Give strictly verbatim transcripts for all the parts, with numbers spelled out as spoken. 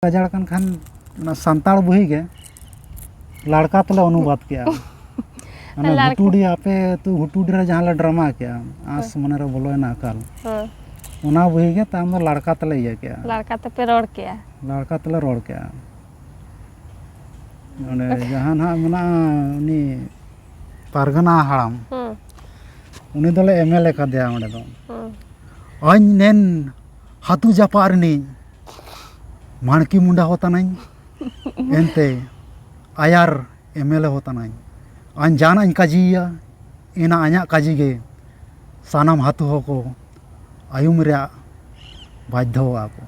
ᱜᱟᱡᱟᱲ ᱠᱟᱱ ᱠᱷᱟᱱ ᱚᱱᱟ ᱥᱟᱱᱛᱟᱲ ᱵᱚᱦᱤ ᱜᱮ ᱞᱟᱲᱠᱟ ᱛᱮᱞᱮ ᱚᱱᱩᱵᱟᱫ ᱠᱮᱜᱼᱟ᱾ ᱚᱱᱟ ᱞᱟᱲᱠᱟ᱾ ᱦᱩᱴᱩᱰᱤ, ᱟᱯᱮ ᱟᱹᱛᱩ ᱦᱩᱴᱩᱰᱤ ᱨᱮ ᱡᱟᱦᱟᱸ ᱞᱮ ᱰᱨᱟᱢᱟ ᱠᱮᱜᱼᱟ, ᱟᱸᱥ ᱦᱳᱭ᱾ ᱢᱚᱱᱮ ᱨᱮ ᱵᱚᱞᱚᱭᱮᱱᱟ ᱟᱠᱟᱞ᱾ ᱦᱮᱸ᱾ ᱚᱱᱟ ᱵᱚᱦᱤ ᱜᱮ ᱛᱟᱭᱚᱢ ᱫᱚ ᱞᱟᱲᱠᱟ ᱛᱮᱞᱮ ᱤᱭᱟᱹ ᱠᱮᱜᱼᱟ᱾ ᱞᱟᱲᱠᱟ ᱛᱮᱯᱮ ᱨᱚᱲ ᱠᱮᱜᱼᱟ᱾ ᱞᱟᱲᱠᱟ ᱛᱮᱞᱮ ᱨᱚᱲ ᱠᱮᱜᱼᱟ᱾ ᱚᱸᱰᱮ ᱡᱟᱦᱟᱸ ᱱᱟᱦᱟᱜ ᱢᱮᱱᱟᱜᱼᱟ, ᱩᱱᱤ ᱯᱟᱨᱜᱟᱱᱟ ᱦᱟᱲᱟᱢ, ᱦᱩᱸ᱾ ᱩᱱᱤ ᱫᱚᱞᱮ ᱮᱢ ᱮᱞ ᱮ ᱠᱟᱫᱮᱭᱟ ᱚᱸᱰᱮ ᱫᱚ᱾ ᱦᱩᱸ᱾ ᱟᱧ ᱱᱮᱱ ᱦᱟᱹᱛᱩ ᱡᱟᱯᱟᱜ ᱨᱤᱱᱤᱡ ᱢᱟᱬᱠᱤ ᱢᱩᱸᱰᱟ ᱦᱚ ᱛᱟᱱᱟᱧ, ᱮᱱᱛᱮ ᱟᱭᱟᱨ ᱮᱢ ᱮᱞ ᱮ ᱦᱚ ᱛᱟᱱᱟᱧ᱾ ᱟᱧ ᱡᱟᱦᱟᱱᱟᱜ ᱤᱧ ᱠᱟᱹᱡᱤᱭᱮᱭᱟ, ᱤᱱᱟ ᱟᱧᱟᱜ ᱠᱟᱹᱡᱤ ᱜᱮ ᱥᱟᱱᱟᱢ ᱦᱟᱹᱛᱩ ᱦᱚᱸᱠᱚ ᱟᱭᱩᱢ ᱨᱮᱭᱟᱜ ᱵᱟᱫᱽᱫᱷᱚ ᱟᱠᱚ᱾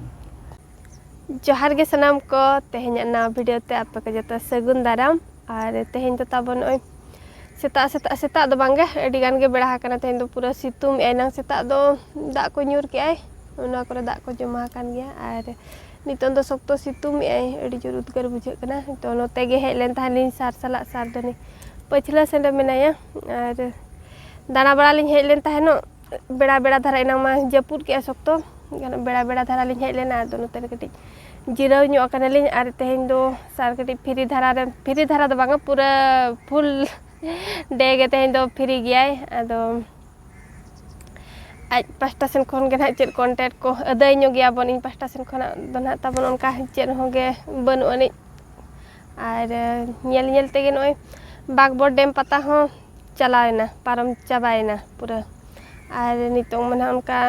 ᱡᱚᱦᱟᱨ ᱜᱮ ᱥᱟᱱᱟᱢ ᱠᱚ, ᱛᱮᱦᱮᱧᱟᱜ ᱱᱟᱣᱟ ᱵᱷᱤᱰᱤᱭᱳ ᱛᱮ ᱟᱯᱮ ᱠᱚ ᱡᱚᱛᱚ ᱥᱟᱹᱜᱩᱱ ᱫᱟᱨᱟᱢ᱾ ᱟᱨ ᱛᱮᱦᱮᱧ ᱫᱚ ᱛᱟᱵᱚᱱ ᱱᱚᱜᱼᱚᱭ ᱥᱮᱛᱟᱜ, ᱥᱮᱛᱟᱜ, ᱥᱮᱛᱟᱜ ᱫᱚ ᱵᱟᱝᱜᱮ, ᱟᱹᱰᱤ ᱜᱟᱱ ᱜᱮ ᱵᱮᱲᱟ ᱟᱠᱟᱱᱟ᱾ ᱛᱮᱦᱮᱧ ᱫᱚ ᱯᱩᱨᱟᱹ ᱥᱤᱛᱩᱝ ᱮᱜᱼᱟᱭ᱾ ᱮᱱᱟᱝ ᱥᱮᱛᱟᱜ ᱫᱚ ᱫᱟᱜ ᱠᱚ ᱧᱩᱨ ᱠᱮᱜᱼᱟᱭ, ᱚᱱᱟ ᱠᱚᱨᱮ ᱫᱟᱜ ᱠᱚ ᱡᱚᱢᱟ ᱟᱠᱟᱱ ᱜᱮᱭᱟ᱾ ᱟᱨ ᱱᱤᱛᱚᱝ ᱫᱚ ᱥᱚᱠᱛᱚ ᱥᱤᱛᱩᱝ ᱮᱜᱼᱟᱭ, ᱟᱹᱰᱤ ᱡᱳᱨ ᱩᱫᱽᱜᱟᱹᱨ ᱵᱩᱡᱷᱟᱹᱜ ᱠᱟᱱᱟ᱾ ᱛᱚ ᱱᱚᱛᱮ ᱜᱮ ᱦᱮᱡ ᱞᱮᱱ ᱛᱟᱦᱮᱱᱤᱧ ᱥᱟᱨ ᱥᱟᱞᱟᱜ, ᱥᱟᱨ ᱫᱚ ᱱᱤ ᱯᱟᱹᱪᱷᱞᱟᱹ ᱥᱮᱱ ᱨᱮ ᱢᱮᱱᱟᱭᱟ᱾ ᱟᱨ ᱫᱟᱬᱟ ᱵᱟᱲᱟ ᱞᱤᱧ ᱦᱮᱡ ᱞᱮᱱ ᱛᱟᱦᱮᱱᱚᱜ, ᱵᱮᱲᱟ ᱵᱮᱲᱟ ᱫᱷᱟᱨᱟ, ᱮᱱᱟᱝ ᱢᱟ ᱡᱟᱹᱯᱩᱫ ᱠᱮᱜᱼᱟ ᱥᱚᱠᱛᱚ, ᱮᱱᱠᱷᱟᱱ ᱵᱮᱲᱟ ᱵᱮᱲᱟ ᱫᱷᱟᱨᱟ ᱞᱤᱧ ᱦᱮᱡ ᱞᱮᱱᱟ᱾ ᱟᱫᱚ ᱱᱚᱛᱮ ᱨᱮ ᱠᱟᱹᱴᱤᱡ ᱡᱤᱨᱟᱹᱣ ᱧᱚᱜ ᱟᱠᱟᱱᱟᱞᱤᱧ᱾ ᱟᱨ ᱛᱮᱦᱮᱧ ᱫᱚ ᱥᱟᱨ ᱠᱟᱹᱴᱤᱡ ᱯᱷᱤᱨᱤ ᱫᱷᱟᱨᱟ ᱨᱮ, ᱯᱷᱤᱨᱤ ᱫᱷᱟᱨᱟ ᱫᱚ ᱵᱟᱝᱟ, ᱯᱩᱨᱟᱹ ᱯᱷᱩᱞ ᱰᱮ ᱜᱮ ᱛᱮᱦᱮᱧ ᱫᱚ ᱯᱷᱤᱨᱤ ᱜᱮᱭᱟᱭ᱾ ᱟᱫᱚ ᱟᱡ ᱯᱟᱥᱴᱟ ᱥᱮᱱ ᱠᱷᱚᱱ ᱜᱮ ᱱᱟᱦᱟᱜ ᱪᱮᱫ ᱠᱚᱱᱴᱮᱠᱴ ᱠᱚ ᱟᱹᱫᱟᱹᱭ ᱧᱚᱜ ᱜᱮᱭᱟ ᱵᱚᱱ᱾ ᱤᱧ ᱯᱟᱥᱴᱟ ᱥᱮᱱ ᱠᱷᱚᱱᱟᱜ ᱫᱚ ᱱᱟᱦᱟᱜ ᱛᱟᱵᱚᱱ ᱚᱱᱠᱟ ᱪᱮᱫ ᱦᱚᱸ ᱜᱮ ᱵᱟᱹᱱᱩᱜ ᱟᱹᱱᱤᱡ᱾ ᱟᱨ ᱧᱮᱞ ᱧᱮᱞ ᱛᱮᱜᱮ ᱱᱚᱜᱼᱚᱭ ᱵᱟᱜᱽᱵᱚᱲ ᱰᱮᱢ ᱯᱟᱛᱟ ᱦᱚᱸ ᱪᱟᱞᱟᱣᱮᱱᱟ, ᱯᱟᱨᱚᱢ ᱪᱟᱵᱟᱭᱮᱱᱟ ᱯᱩᱨᱟᱹ᱾ ᱟᱨ ᱱᱤᱛᱚᱝ ᱢᱟ ᱱᱟᱦᱟᱜ ᱚᱱᱠᱟ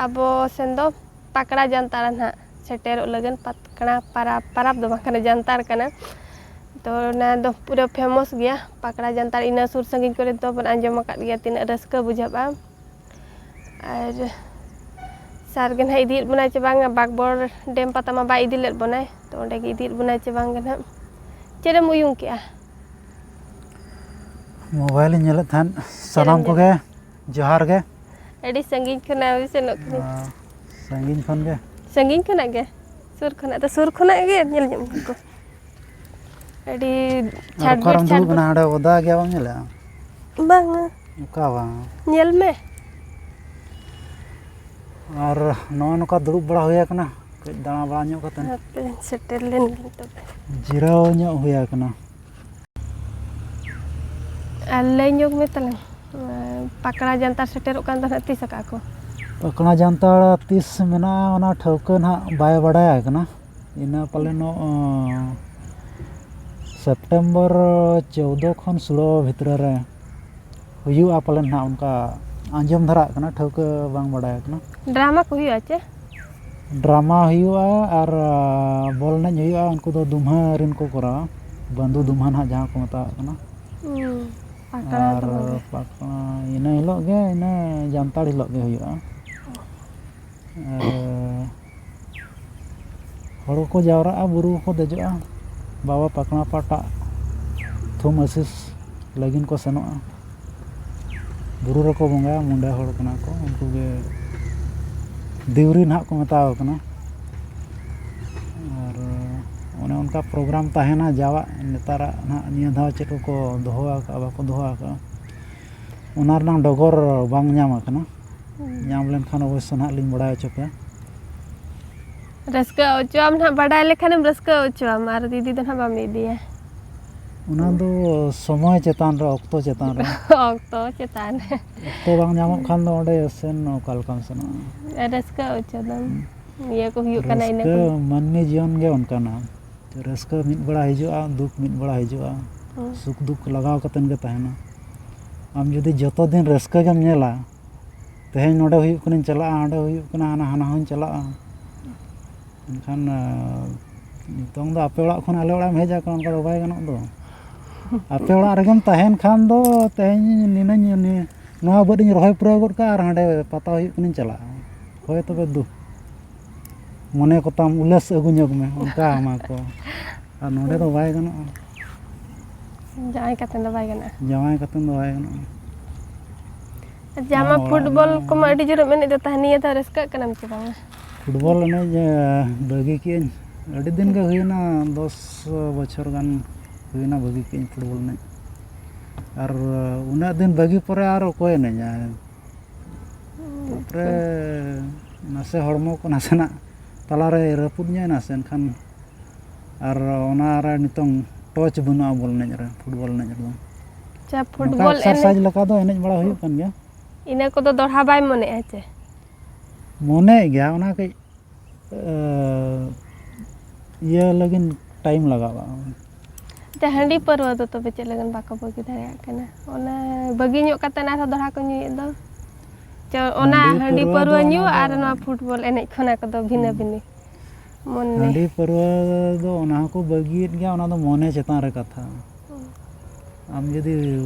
ᱟᱵᱚ ᱥᱮᱱ ᱫᱚ ᱯᱟᱠᱲᱟ ᱡᱟᱱᱛᱟᱲᱟ ᱱᱟᱦᱟᱜ ᱥᱮᱴᱮᱨᱚᱜ ᱞᱟᱹᱜᱤᱫ᱾ ᱯᱟᱠᱲᱟ ᱯᱟᱨᱟᱵᱽ, ᱯᱟᱨᱟᱵᱽ ᱫᱚ ᱵᱟᱝ ᱠᱟᱱᱟ, ᱡᱟᱱᱛᱟᱲ ᱠᱟᱱᱟ᱾ ᱛᱚ ᱚᱱᱟ ᱫᱚ ᱯᱩᱨᱟᱹ ᱯᱷᱮᱢᱚᱥ ᱜᱮᱭᱟ ᱯᱟᱠᱲᱟ ᱡᱟᱱᱛᱟᱲ᱾ ᱤᱱᱟᱹ ᱥᱩᱨ ᱥᱟᱺᱜᱤᱧ ᱠᱚᱨᱮ ᱫᱚ ᱵᱚᱱ ᱟᱸᱡᱚᱢ ᱟᱠᱟᱫ ᱜᱮᱭᱟ, ᱛᱤᱱᱟᱹᱜ ᱨᱟᱹᱥᱠᱟᱹ ᱵᱩᱡᱷᱟᱹᱜᱼᱟ᱾ ᱟᱨ ᱥᱟᱨ ᱜᱮ ᱱᱟᱦᱟᱜ ᱤᱫᱤᱭᱮᱫ ᱵᱚᱱᱟᱭ ᱪᱮ ᱵᱟᱝᱟ, ᱵᱟᱜᱽᱵᱚᱲ ᱰᱮᱢ ᱯᱟᱛᱟ ᱢᱟ ᱵᱟᱭ ᱤᱫᱤ ᱞᱮᱫ ᱵᱚᱱᱟᱭ, ᱛᱚ ᱚᱸᱰᱮ ᱜᱮ ᱤᱫᱤᱭᱮᱫ ᱵᱚᱱᱟᱭ ᱪᱮ ᱵᱟᱝ ᱜᱮ ᱱᱟᱦᱟᱜ᱾ ᱪᱮᱫ ᱮᱢ ᱩᱭᱩᱝ ᱠᱮᱜᱼᱟ? ᱢᱳᱵᱟᱭᱤᱞ ᱤᱧ ᱧᱮᱞᱮᱫ ᱛᱟᱦᱮᱸᱫ᱾ ᱪᱮᱫ ᱮᱢ ᱥᱟᱱᱟᱢ ᱧᱮᱞ? ᱠᱚᱜᱮ ᱡᱚᱦᱟᱨ ᱜᱮ᱾ ᱟᱹᱰᱤ ᱥᱟᱺᱜᱤᱧ ᱠᱷᱚᱱᱟᱜ ᱥᱮᱱᱚᱜ ᱠᱟᱹᱱᱟᱹᱧ᱾ ᱟᱨ ᱥᱟᱺᱜᱤᱧ ᱠᱷᱚᱱ ᱜᱮ᱾ ᱥᱟᱺᱜᱤᱧ ᱠᱷᱚᱱᱟᱜ ᱜᱮ, ᱥᱩᱨ ᱠᱷᱚᱱᱟᱜ ᱫᱚ, ᱥᱩᱨ ᱠᱷᱚᱱᱟᱜ ᱜᱮ ᱧᱮᱞ ᱧᱟᱢ ᱠᱚ᱾ ᱟᱹᱰᱤ ᱟᱨ ᱪᱷᱟᱴᱵᱤᱴ ᱚᱠᱟᱨᱮᱢ ᱫᱩᱲᱩᱵ ᱪᱷᱟᱴᱵᱤᱴ᱾ ᱠᱟᱱᱟ? ᱦᱟᱸᱰᱮ ᱚᱫᱟ ᱜᱮᱭᱟ, ᱵᱟᱢ ᱧᱮᱞᱮᱜᱼᱟ? ᱵᱟᱝᱟ᱾ ᱚᱠᱟ ᱵᱟᱝ? ᱧᱮᱞ ᱢᱮ᱾ ᱟᱨ ᱱᱚᱜᱼᱚ ᱱᱚᱝᱠᱟ ᱫᱩᱲᱩᱵ ᱵᱟᱲᱟ ᱦᱩᱭ ᱟᱠᱟᱱᱟ, ᱠᱟᱹᱡ ᱫᱟᱬᱟ ᱵᱟᱲᱟ ᱧᱚᱜ ᱠᱟᱛᱮ ᱦᱟᱯᱮ, ᱥᱮᱴᱮᱨ ᱞᱮᱱ ᱜᱤᱧ ᱛᱚᱵᱮ᱾ ᱡᱤᱨᱟᱹᱣ ᱧᱚᱜ ᱦᱩᱭ ᱟᱠᱟᱱᱟ᱾ ᱟᱨ ᱞᱟᱹᱭ ᱧᱚᱜ ᱢᱮ ᱛᱟᱞᱟᱝ, ᱯᱟᱠᱲᱟ ᱡᱟᱱᱛᱟᱲ ᱥᱮᱴᱮᱨᱚᱜ ᱠᱟᱱ ᱫᱚ ᱱᱟᱦᱟᱜ ᱛᱤᱥ ᱟᱠᱟᱜ ᱠᱚ? ᱯᱟᱠᱲᱟ ᱡᱟᱱᱛᱟᱲ ᱛᱤᱥ ᱢᱮᱱᱟᱜᱼᱟ, ᱚᱱᱟ ᱴᱷᱟᱹᱣᱠᱟᱹ ᱱᱟᱦᱟᱜ ᱵᱟᱭ ᱵᱟᱰᱟᱭ ᱠᱟᱱᱟ᱾ ᱤᱱᱟᱹ ᱯᱟᱞᱮᱱᱚᱜ, ᱚ, ᱥᱮᱯᱴᱮᱢᱵᱚᱨ ᱪᱳᱫᱽᱫᱚ ᱠᱷᱚᱱ ᱥᱳᱞᱳ ᱵᱷᱤᱛᱨᱤ ᱨᱮ ᱦᱩᱭᱩᱜᱼᱟ ᱯᱟᱞᱮᱱ ᱱᱟᱦᱟᱜ, ᱚᱱᱠᱟ ᱟᱸᱡᱚᱢ ᱫᱷᱟᱨᱟᱜ ᱠᱟᱱᱟ, ᱴᱷᱟᱹᱣᱠᱟᱹ ᱵᱟᱝ ᱵᱟᱰᱟᱭ ᱠᱟᱱᱟ᱾ ᱰᱨᱟᱢᱟ ᱠᱚ ᱦᱩᱭᱩᱜᱼᱟ ᱪᱮ? ᱰᱨᱟᱢᱟ ᱦᱩᱭᱩᱜᱼᱟ ᱟᱨ, ᱟ, ᱵᱚᱞ ᱮᱱᱮᱡ ᱦᱩᱭᱩᱜᱼᱟ᱾ ᱩᱱᱠᱩ ᱫᱚ ᱫᱩᱢᱦᱟᱹ ᱨᱮᱱ ᱠᱚ ᱠᱚᱨᱟᱣᱟ, ᱵᱟᱹᱱᱫᱩ ᱫᱩᱢᱦᱟᱹ ᱱᱟᱦᱟᱜ ᱡᱟᱦᱟᱸ ᱠᱚ ᱢᱮᱛᱟᱣᱟᱜ ᱠᱟᱱᱟ᱾ ᱦᱩᱸ, ᱯᱟᱠᱲᱟ ᱟᱨ ᱫᱚ ᱵᱚᱞᱮ᱾ ᱯᱟᱠᱲᱟ ᱤᱱᱟᱹ ᱦᱤᱞᱳᱜ ᱜᱮ, ᱤᱱᱟᱹ ᱡᱟᱱᱛᱟᱲ ᱦᱤᱞᱳᱜ ᱜᱮ ᱦᱩᱭᱩᱜᱼᱟ᱾ ᱟᱨ ᱦᱚᱲ ᱠᱚ ᱡᱟᱣᱨᱟᱜᱼᱟ, ᱵᱩᱨᱩ ᱠᱚ ᱫᱮᱡᱚᱜᱼᱟ, ᱵᱟᱵᱟ ᱯᱟᱠᱲᱟ ᱯᱟᱴᱟᱜ ᱛᱷᱩᱢ ᱟᱹᱥᱤᱥ ᱞᱟᱹᱜᱤᱫ ᱠᱚ ᱥᱮᱱᱚᱜᱼᱟ᱾ ᱵᱩᱨᱩ ᱨᱮᱠᱚ ᱵᱚᱸᱜᱟᱭᱟ, ᱢᱩᱸᱰᱟ ᱦᱚᱲ ᱠᱟᱱᱟ ᱠᱚ, ᱩᱱᱠᱩ ᱜᱮ ᱫᱤᱣᱨᱤ ᱱᱟᱦᱟᱜ ᱠᱚ ᱢᱮᱛᱟᱣ ᱠᱟᱱᱟ᱾ ᱟᱨ ᱚᱱᱮ ᱚᱱᱠᱟ ᱯᱨᱳᱜᱨᱟᱢ ᱛᱟᱦᱮᱱᱟ ᱡᱟᱣᱟᱜ, ᱱᱮᱛᱟᱨᱟᱜ ᱱᱟᱦᱟᱜ ᱱᱤᱭᱟᱹ ᱫᱷᱟᱣ ᱪᱮᱫ ᱠᱚᱠᱚ ᱫᱚᱦᱚ ᱟᱠᱟᱫᱼᱟ, ᱵᱟᱠᱚ ᱫᱚᱦᱚ ᱟᱠᱟᱫᱼᱟ, ᱚᱱᱟ ᱨᱮᱱᱟᱜ ᱰᱚᱜᱚᱨ ᱵᱟᱝ ᱧᱟᱢ ᱟᱠᱟᱱᱟ᱾ ᱦᱩᱸ᱾ ᱧᱟᱢ ᱞᱮᱱᱠᱷᱟᱱ ᱚᱵᱚᱥᱥᱳᱭ ᱱᱟᱦᱟᱜ ᱞᱤᱧ ᱵᱟᱲᱟᱭ ᱦᱚᱪᱚ ᱯᱮᱭᱟ᱾ ᱨᱟᱹᱥᱠᱟᱹ ᱦᱚᱪᱚᱣᱟᱢ ᱱᱟᱦᱟᱜ, ᱵᱟᱰᱟᱭ ᱞᱮᱠᱷᱟᱱᱮᱢ ᱨᱟᱹᱥᱠᱟᱹ ᱦᱚᱪᱚᱣᱟᱢ, ᱟᱨ ᱤᱫᱤ ᱫᱚ ᱱᱟᱦᱟᱜ ᱵᱟᱢ ᱤᱫᱤᱭᱟ᱾ ᱚᱱᱟ ᱫᱚ ᱥᱚᱢᱚᱭ ᱪᱮᱛᱟᱱ ᱨᱮ, ᱚᱠᱛᱚ ᱪᱮᱛᱟᱱ ᱨᱮ᱾ ᱚᱠᱛᱚ ᱪᱮᱛᱟᱱ ᱨᱮ᱾ ᱚᱠᱛᱚ ᱵᱟᱝ ᱧᱟᱢᱚᱜ ᱠᱷᱟᱱ ᱫᱚ ᱚᱸᱰᱮ ᱥᱮᱱ ᱚᱠᱟ ᱞᱮᱠᱟᱢ ᱥᱮᱱᱚᱜᱼᱟ? ᱨᱟᱹᱥᱠᱟᱹ ᱦᱚᱪᱚ ᱫᱚᱢ᱾ ᱦᱩᱸ᱾ ᱤᱭᱟᱹ ᱠᱚ ᱦᱩᱭᱩᱜ ᱠᱟᱱᱟ, ᱤᱱᱟᱹ ᱨᱟᱹᱥᱠᱟᱹ, ᱠᱚ᱾ ᱢᱟᱹᱱᱢᱤ ᱡᱤᱭᱚᱱ ᱜᱮ ᱚᱱᱠᱟᱱᱟ᱾ ᱨᱟᱹᱥᱠᱟᱹ ᱢᱤᱫ ᱵᱮᱲᱟ ᱦᱤᱡᱩᱜᱼᱟ, ᱫᱩᱠ ᱢᱤᱫ ᱵᱮᱲᱟ ᱦᱤᱡᱩᱜᱼᱟ᱾ ᱦᱩᱸ᱾ ᱥᱩᱠ ᱫᱩᱠ ᱞᱟᱜᱟᱣ ᱠᱟᱛᱮᱱ ᱜᱮ ᱛᱟᱦᱮᱱᱟ᱾ ᱟᱢ ᱡᱩᱫᱤ ᱡᱚᱛᱚ ᱫᱤᱱ ᱨᱟᱹᱥᱠᱟᱹ ᱜᱮᱢ ᱧᱮᱞᱟ, ᱛᱮᱦᱮᱧ ᱱᱚᱰᱮ ᱦᱩᱭᱩᱜ ᱠᱟᱱᱟᱧ ᱪᱟᱞᱟᱜᱼᱟ, ᱦᱟᱸᱰᱮ ᱦᱩᱭᱩᱜ ᱠᱟᱱᱟ, ᱦᱟᱱᱟ, ᱦᱟᱱᱟ ᱦᱚᱸᱧ ᱪᱟᱞᱟᱜᱼᱟ᱾ ᱢᱮᱱᱠᱷᱟᱱ, ᱟ, ᱱᱤᱛᱚᱝ ᱫᱚ ᱟᱯᱮ ᱚᱲᱟᱜ ᱠᱷᱚᱱ ᱟᱞᱮ ᱚᱲᱟᱜ ᱮᱢ ᱦᱮᱡ ᱟᱠᱟᱱᱟ, ᱚᱱᱠᱟ ᱫᱚ ᱵᱟᱭ ᱜᱟᱱᱚᱜ ᱫᱚ᱾ ᱟᱯᱮ ᱚᱲᱟᱜ ᱨᱮᱜᱮᱢ ᱛᱟᱦᱮᱱ ᱠᱷᱟᱱ ᱫᱚ ᱛᱮᱦᱮᱧ ᱱᱤᱱᱟᱹᱧ, ᱱᱤ-, ᱱᱚᱣᱟ ᱵᱟᱹᱫ ᱤᱧ ᱨᱚᱦᱚᱭ ᱯᱩᱨᱟᱹᱣ ᱜᱚᱫ ᱠᱟᱜᱼᱟ ᱟᱨ ᱦᱟᱸᱰᱮ ᱯᱟᱛᱟ ᱦᱩᱭᱩᱜ ᱠᱟᱱᱟᱧ ᱪᱟᱞᱟᱜᱼᱟ᱾ ᱦᱳᱭ ᱛᱚᱵᱮ ᱫᱩ, ᱢᱚᱱᱮ ᱠᱚᱛᱟᱢ ᱩᱞᱟᱹᱥ ᱟᱹᱜᱩ ᱧᱚᱜᱽ ᱢᱮ, ᱚᱱᱠᱟ ᱟᱢᱟ ᱠᱚ᱾ ᱟᱨ ᱱᱚᱰᱮ ᱫᱚ ᱵᱟᱭ ᱜᱟᱱᱚᱜᱼᱟ᱾ ᱡᱟᱶᱟᱭ ᱠᱟᱛᱮ ᱫᱚ ᱵᱟᱭ ᱜᱟᱱᱚᱜᱼᱟ᱾ ᱡᱟᱶᱟᱭ ᱠᱟᱛᱮ ᱫᱚ ᱵᱟᱭ ᱜᱟᱱᱚᱜᱼᱟ᱾ ᱟᱪᱪᱷᱟ, ᱟᱢ ᱢᱟ ᱚᱲᱟᱜ ᱯᱷᱩᱴᱵᱚᱞ ᱨᱮ ᱠᱚᱢᱟ ᱟᱹᱰᱤ ᱡᱳᱨᱮᱢ ᱮᱱᱮᱡ ᱫᱚ ᱛᱟᱦᱮᱸ, ᱱᱤᱭᱟᱹ ᱫᱷᱟᱣ ᱨᱟᱹᱥᱠᱟᱹᱜ ᱠᱟᱱᱟᱢ ᱪᱮ ᱵᱟᱝᱟ? ᱯᱷᱩᱴᱵᱚᱞ ᱮᱱᱮᱡ, ᱮ, ᱵᱟᱹᱜᱤ ᱠᱮᱜᱼᱟᱹᱧ᱾ ᱟᱹᱰᱤ ᱫᱤᱱ ᱜᱮ ᱦᱩᱭᱱᱟ, ᱫᱚᱥ ᱵᱚᱪᱷᱚᱨ ᱜᱟᱱ ᱦᱩᱭᱱᱟ ᱵᱟᱹᱜᱤ ᱠᱮᱜᱼᱟᱹᱧ ᱯᱷᱩᱴᱵᱚᱞ ᱮᱱᱮᱡ᱾ ᱟᱨ ᱩᱱᱟᱹᱜ ᱫᱤᱱ ᱵᱟᱹᱜᱤ ᱯᱚᱨᱮ ᱟᱨ ᱚᱠᱚᱭ ᱮᱱᱮᱡᱟ? ᱛᱟᱨᱯᱚᱨᱮ ᱱᱟᱥᱮ ᱦᱚᱲᱢᱚ ᱠᱚ ᱱᱟᱥᱮᱱᱟᱜ ᱛᱟᱞᱟᱨᱮ ᱨᱟᱹᱯᱩᱫ ᱧᱚᱜ ᱮᱱᱟ ᱥᱮ, ᱮᱱᱠᱷᱟᱱ ᱟᱨ ᱚᱱᱟᱨᱮ ᱱᱤᱛᱚᱝ ᱴᱚᱪ ᱵᱟᱹᱱᱩᱜᱼᱟ ᱵᱚᱞ ᱮᱱᱮᱡ ᱨᱮ, ᱯᱷᱩᱴᱵᱚᱞ ᱮᱱᱮᱡ ᱨᱮᱫᱚ᱾ ᱟᱪᱪᱷᱟ, ᱱᱚᱝᱠᱟ ᱯᱷᱩᱴᱵᱚᱞ ᱮᱠᱥᱟᱨᱥᱟᱭᱤᱡᱽ ᱮᱱᱮᱡ ᱞᱮᱠᱟ ᱫᱚ ᱮᱱᱮᱡ ᱵᱟᱲᱟ ᱦᱩᱭᱩᱜ ᱠᱟᱱ ᱜᱮᱭᱟ᱾ ᱤᱱᱟᱹ ᱠᱚᱫᱚ ᱫᱚᱲᱦᱟ ᱵᱟᱭ ᱢᱚᱱᱮᱜᱼᱟ ᱪᱮ? ᱢᱚᱱᱮᱭᱮᱫ ᱜᱮᱭᱟ, ᱚᱱᱟ ᱠᱟᱹᱡ ᱤᱭᱟᱹ ᱞᱟᱹᱜᱤᱫ ᱴᱟᱭᱤᱢ ᱞᱟᱜᱟᱜᱼᱟ᱾ ᱟᱪᱪᱷᱟ, ᱦᱟᱺᱰᱤ ᱯᱟᱹᱨᱣᱟᱹ ᱫᱚ ᱛᱚᱵᱮ ᱪᱮᱫ ᱞᱟᱹᱜᱤᱫ ᱵᱟᱠᱚ ᱵᱟᱹᱜᱤ ᱫᱟᱲᱮᱭᱟᱜ ᱠᱟᱱᱟ? ᱚᱱᱟ ᱵᱟᱹᱜᱤ ᱧᱚᱜ ᱠᱟᱛᱮ ᱟᱨᱦᱚᱸ ᱫᱚᱦᱲᱟ ᱠᱚ ᱧᱩᱭᱮᱫ ᱫᱚ᱾ ᱪᱚ, ᱚᱱᱟ ᱦᱟᱺᱰᱤ ᱦᱟᱺᱰᱤ ᱯᱟᱹᱨᱣᱟᱹ ᱯᱟᱹᱨᱣᱟᱹ ᱫᱚ ᱧᱩ ᱚᱱᱟ ᱟᱨ ᱫᱚ ᱱᱚᱣᱟ ᱯᱷᱩᱴᱵᱚᱞ ᱮᱱᱮᱡ ᱠᱷᱚᱱᱟᱜ ᱠᱚᱫᱚ ᱵᱷᱤᱱᱟᱹ ᱵᱷᱤᱱᱤ ᱢᱚᱱᱮ᱾ ᱦᱟᱺᱰᱤ ᱯᱟᱹᱨᱣᱟᱹ ᱫᱚ ᱚᱱᱟ ᱦᱚᱸᱠᱚ ᱵᱟᱹᱜᱤᱭᱮᱫ ᱜᱮᱭᱟ, ᱚᱱᱟ ᱫᱚ ᱢᱚᱱᱮ ᱪᱮᱛᱟᱱ ᱨᱮ ᱠᱟᱛᱷᱟ᱾ ᱟᱢ ᱡᱩᱫᱤ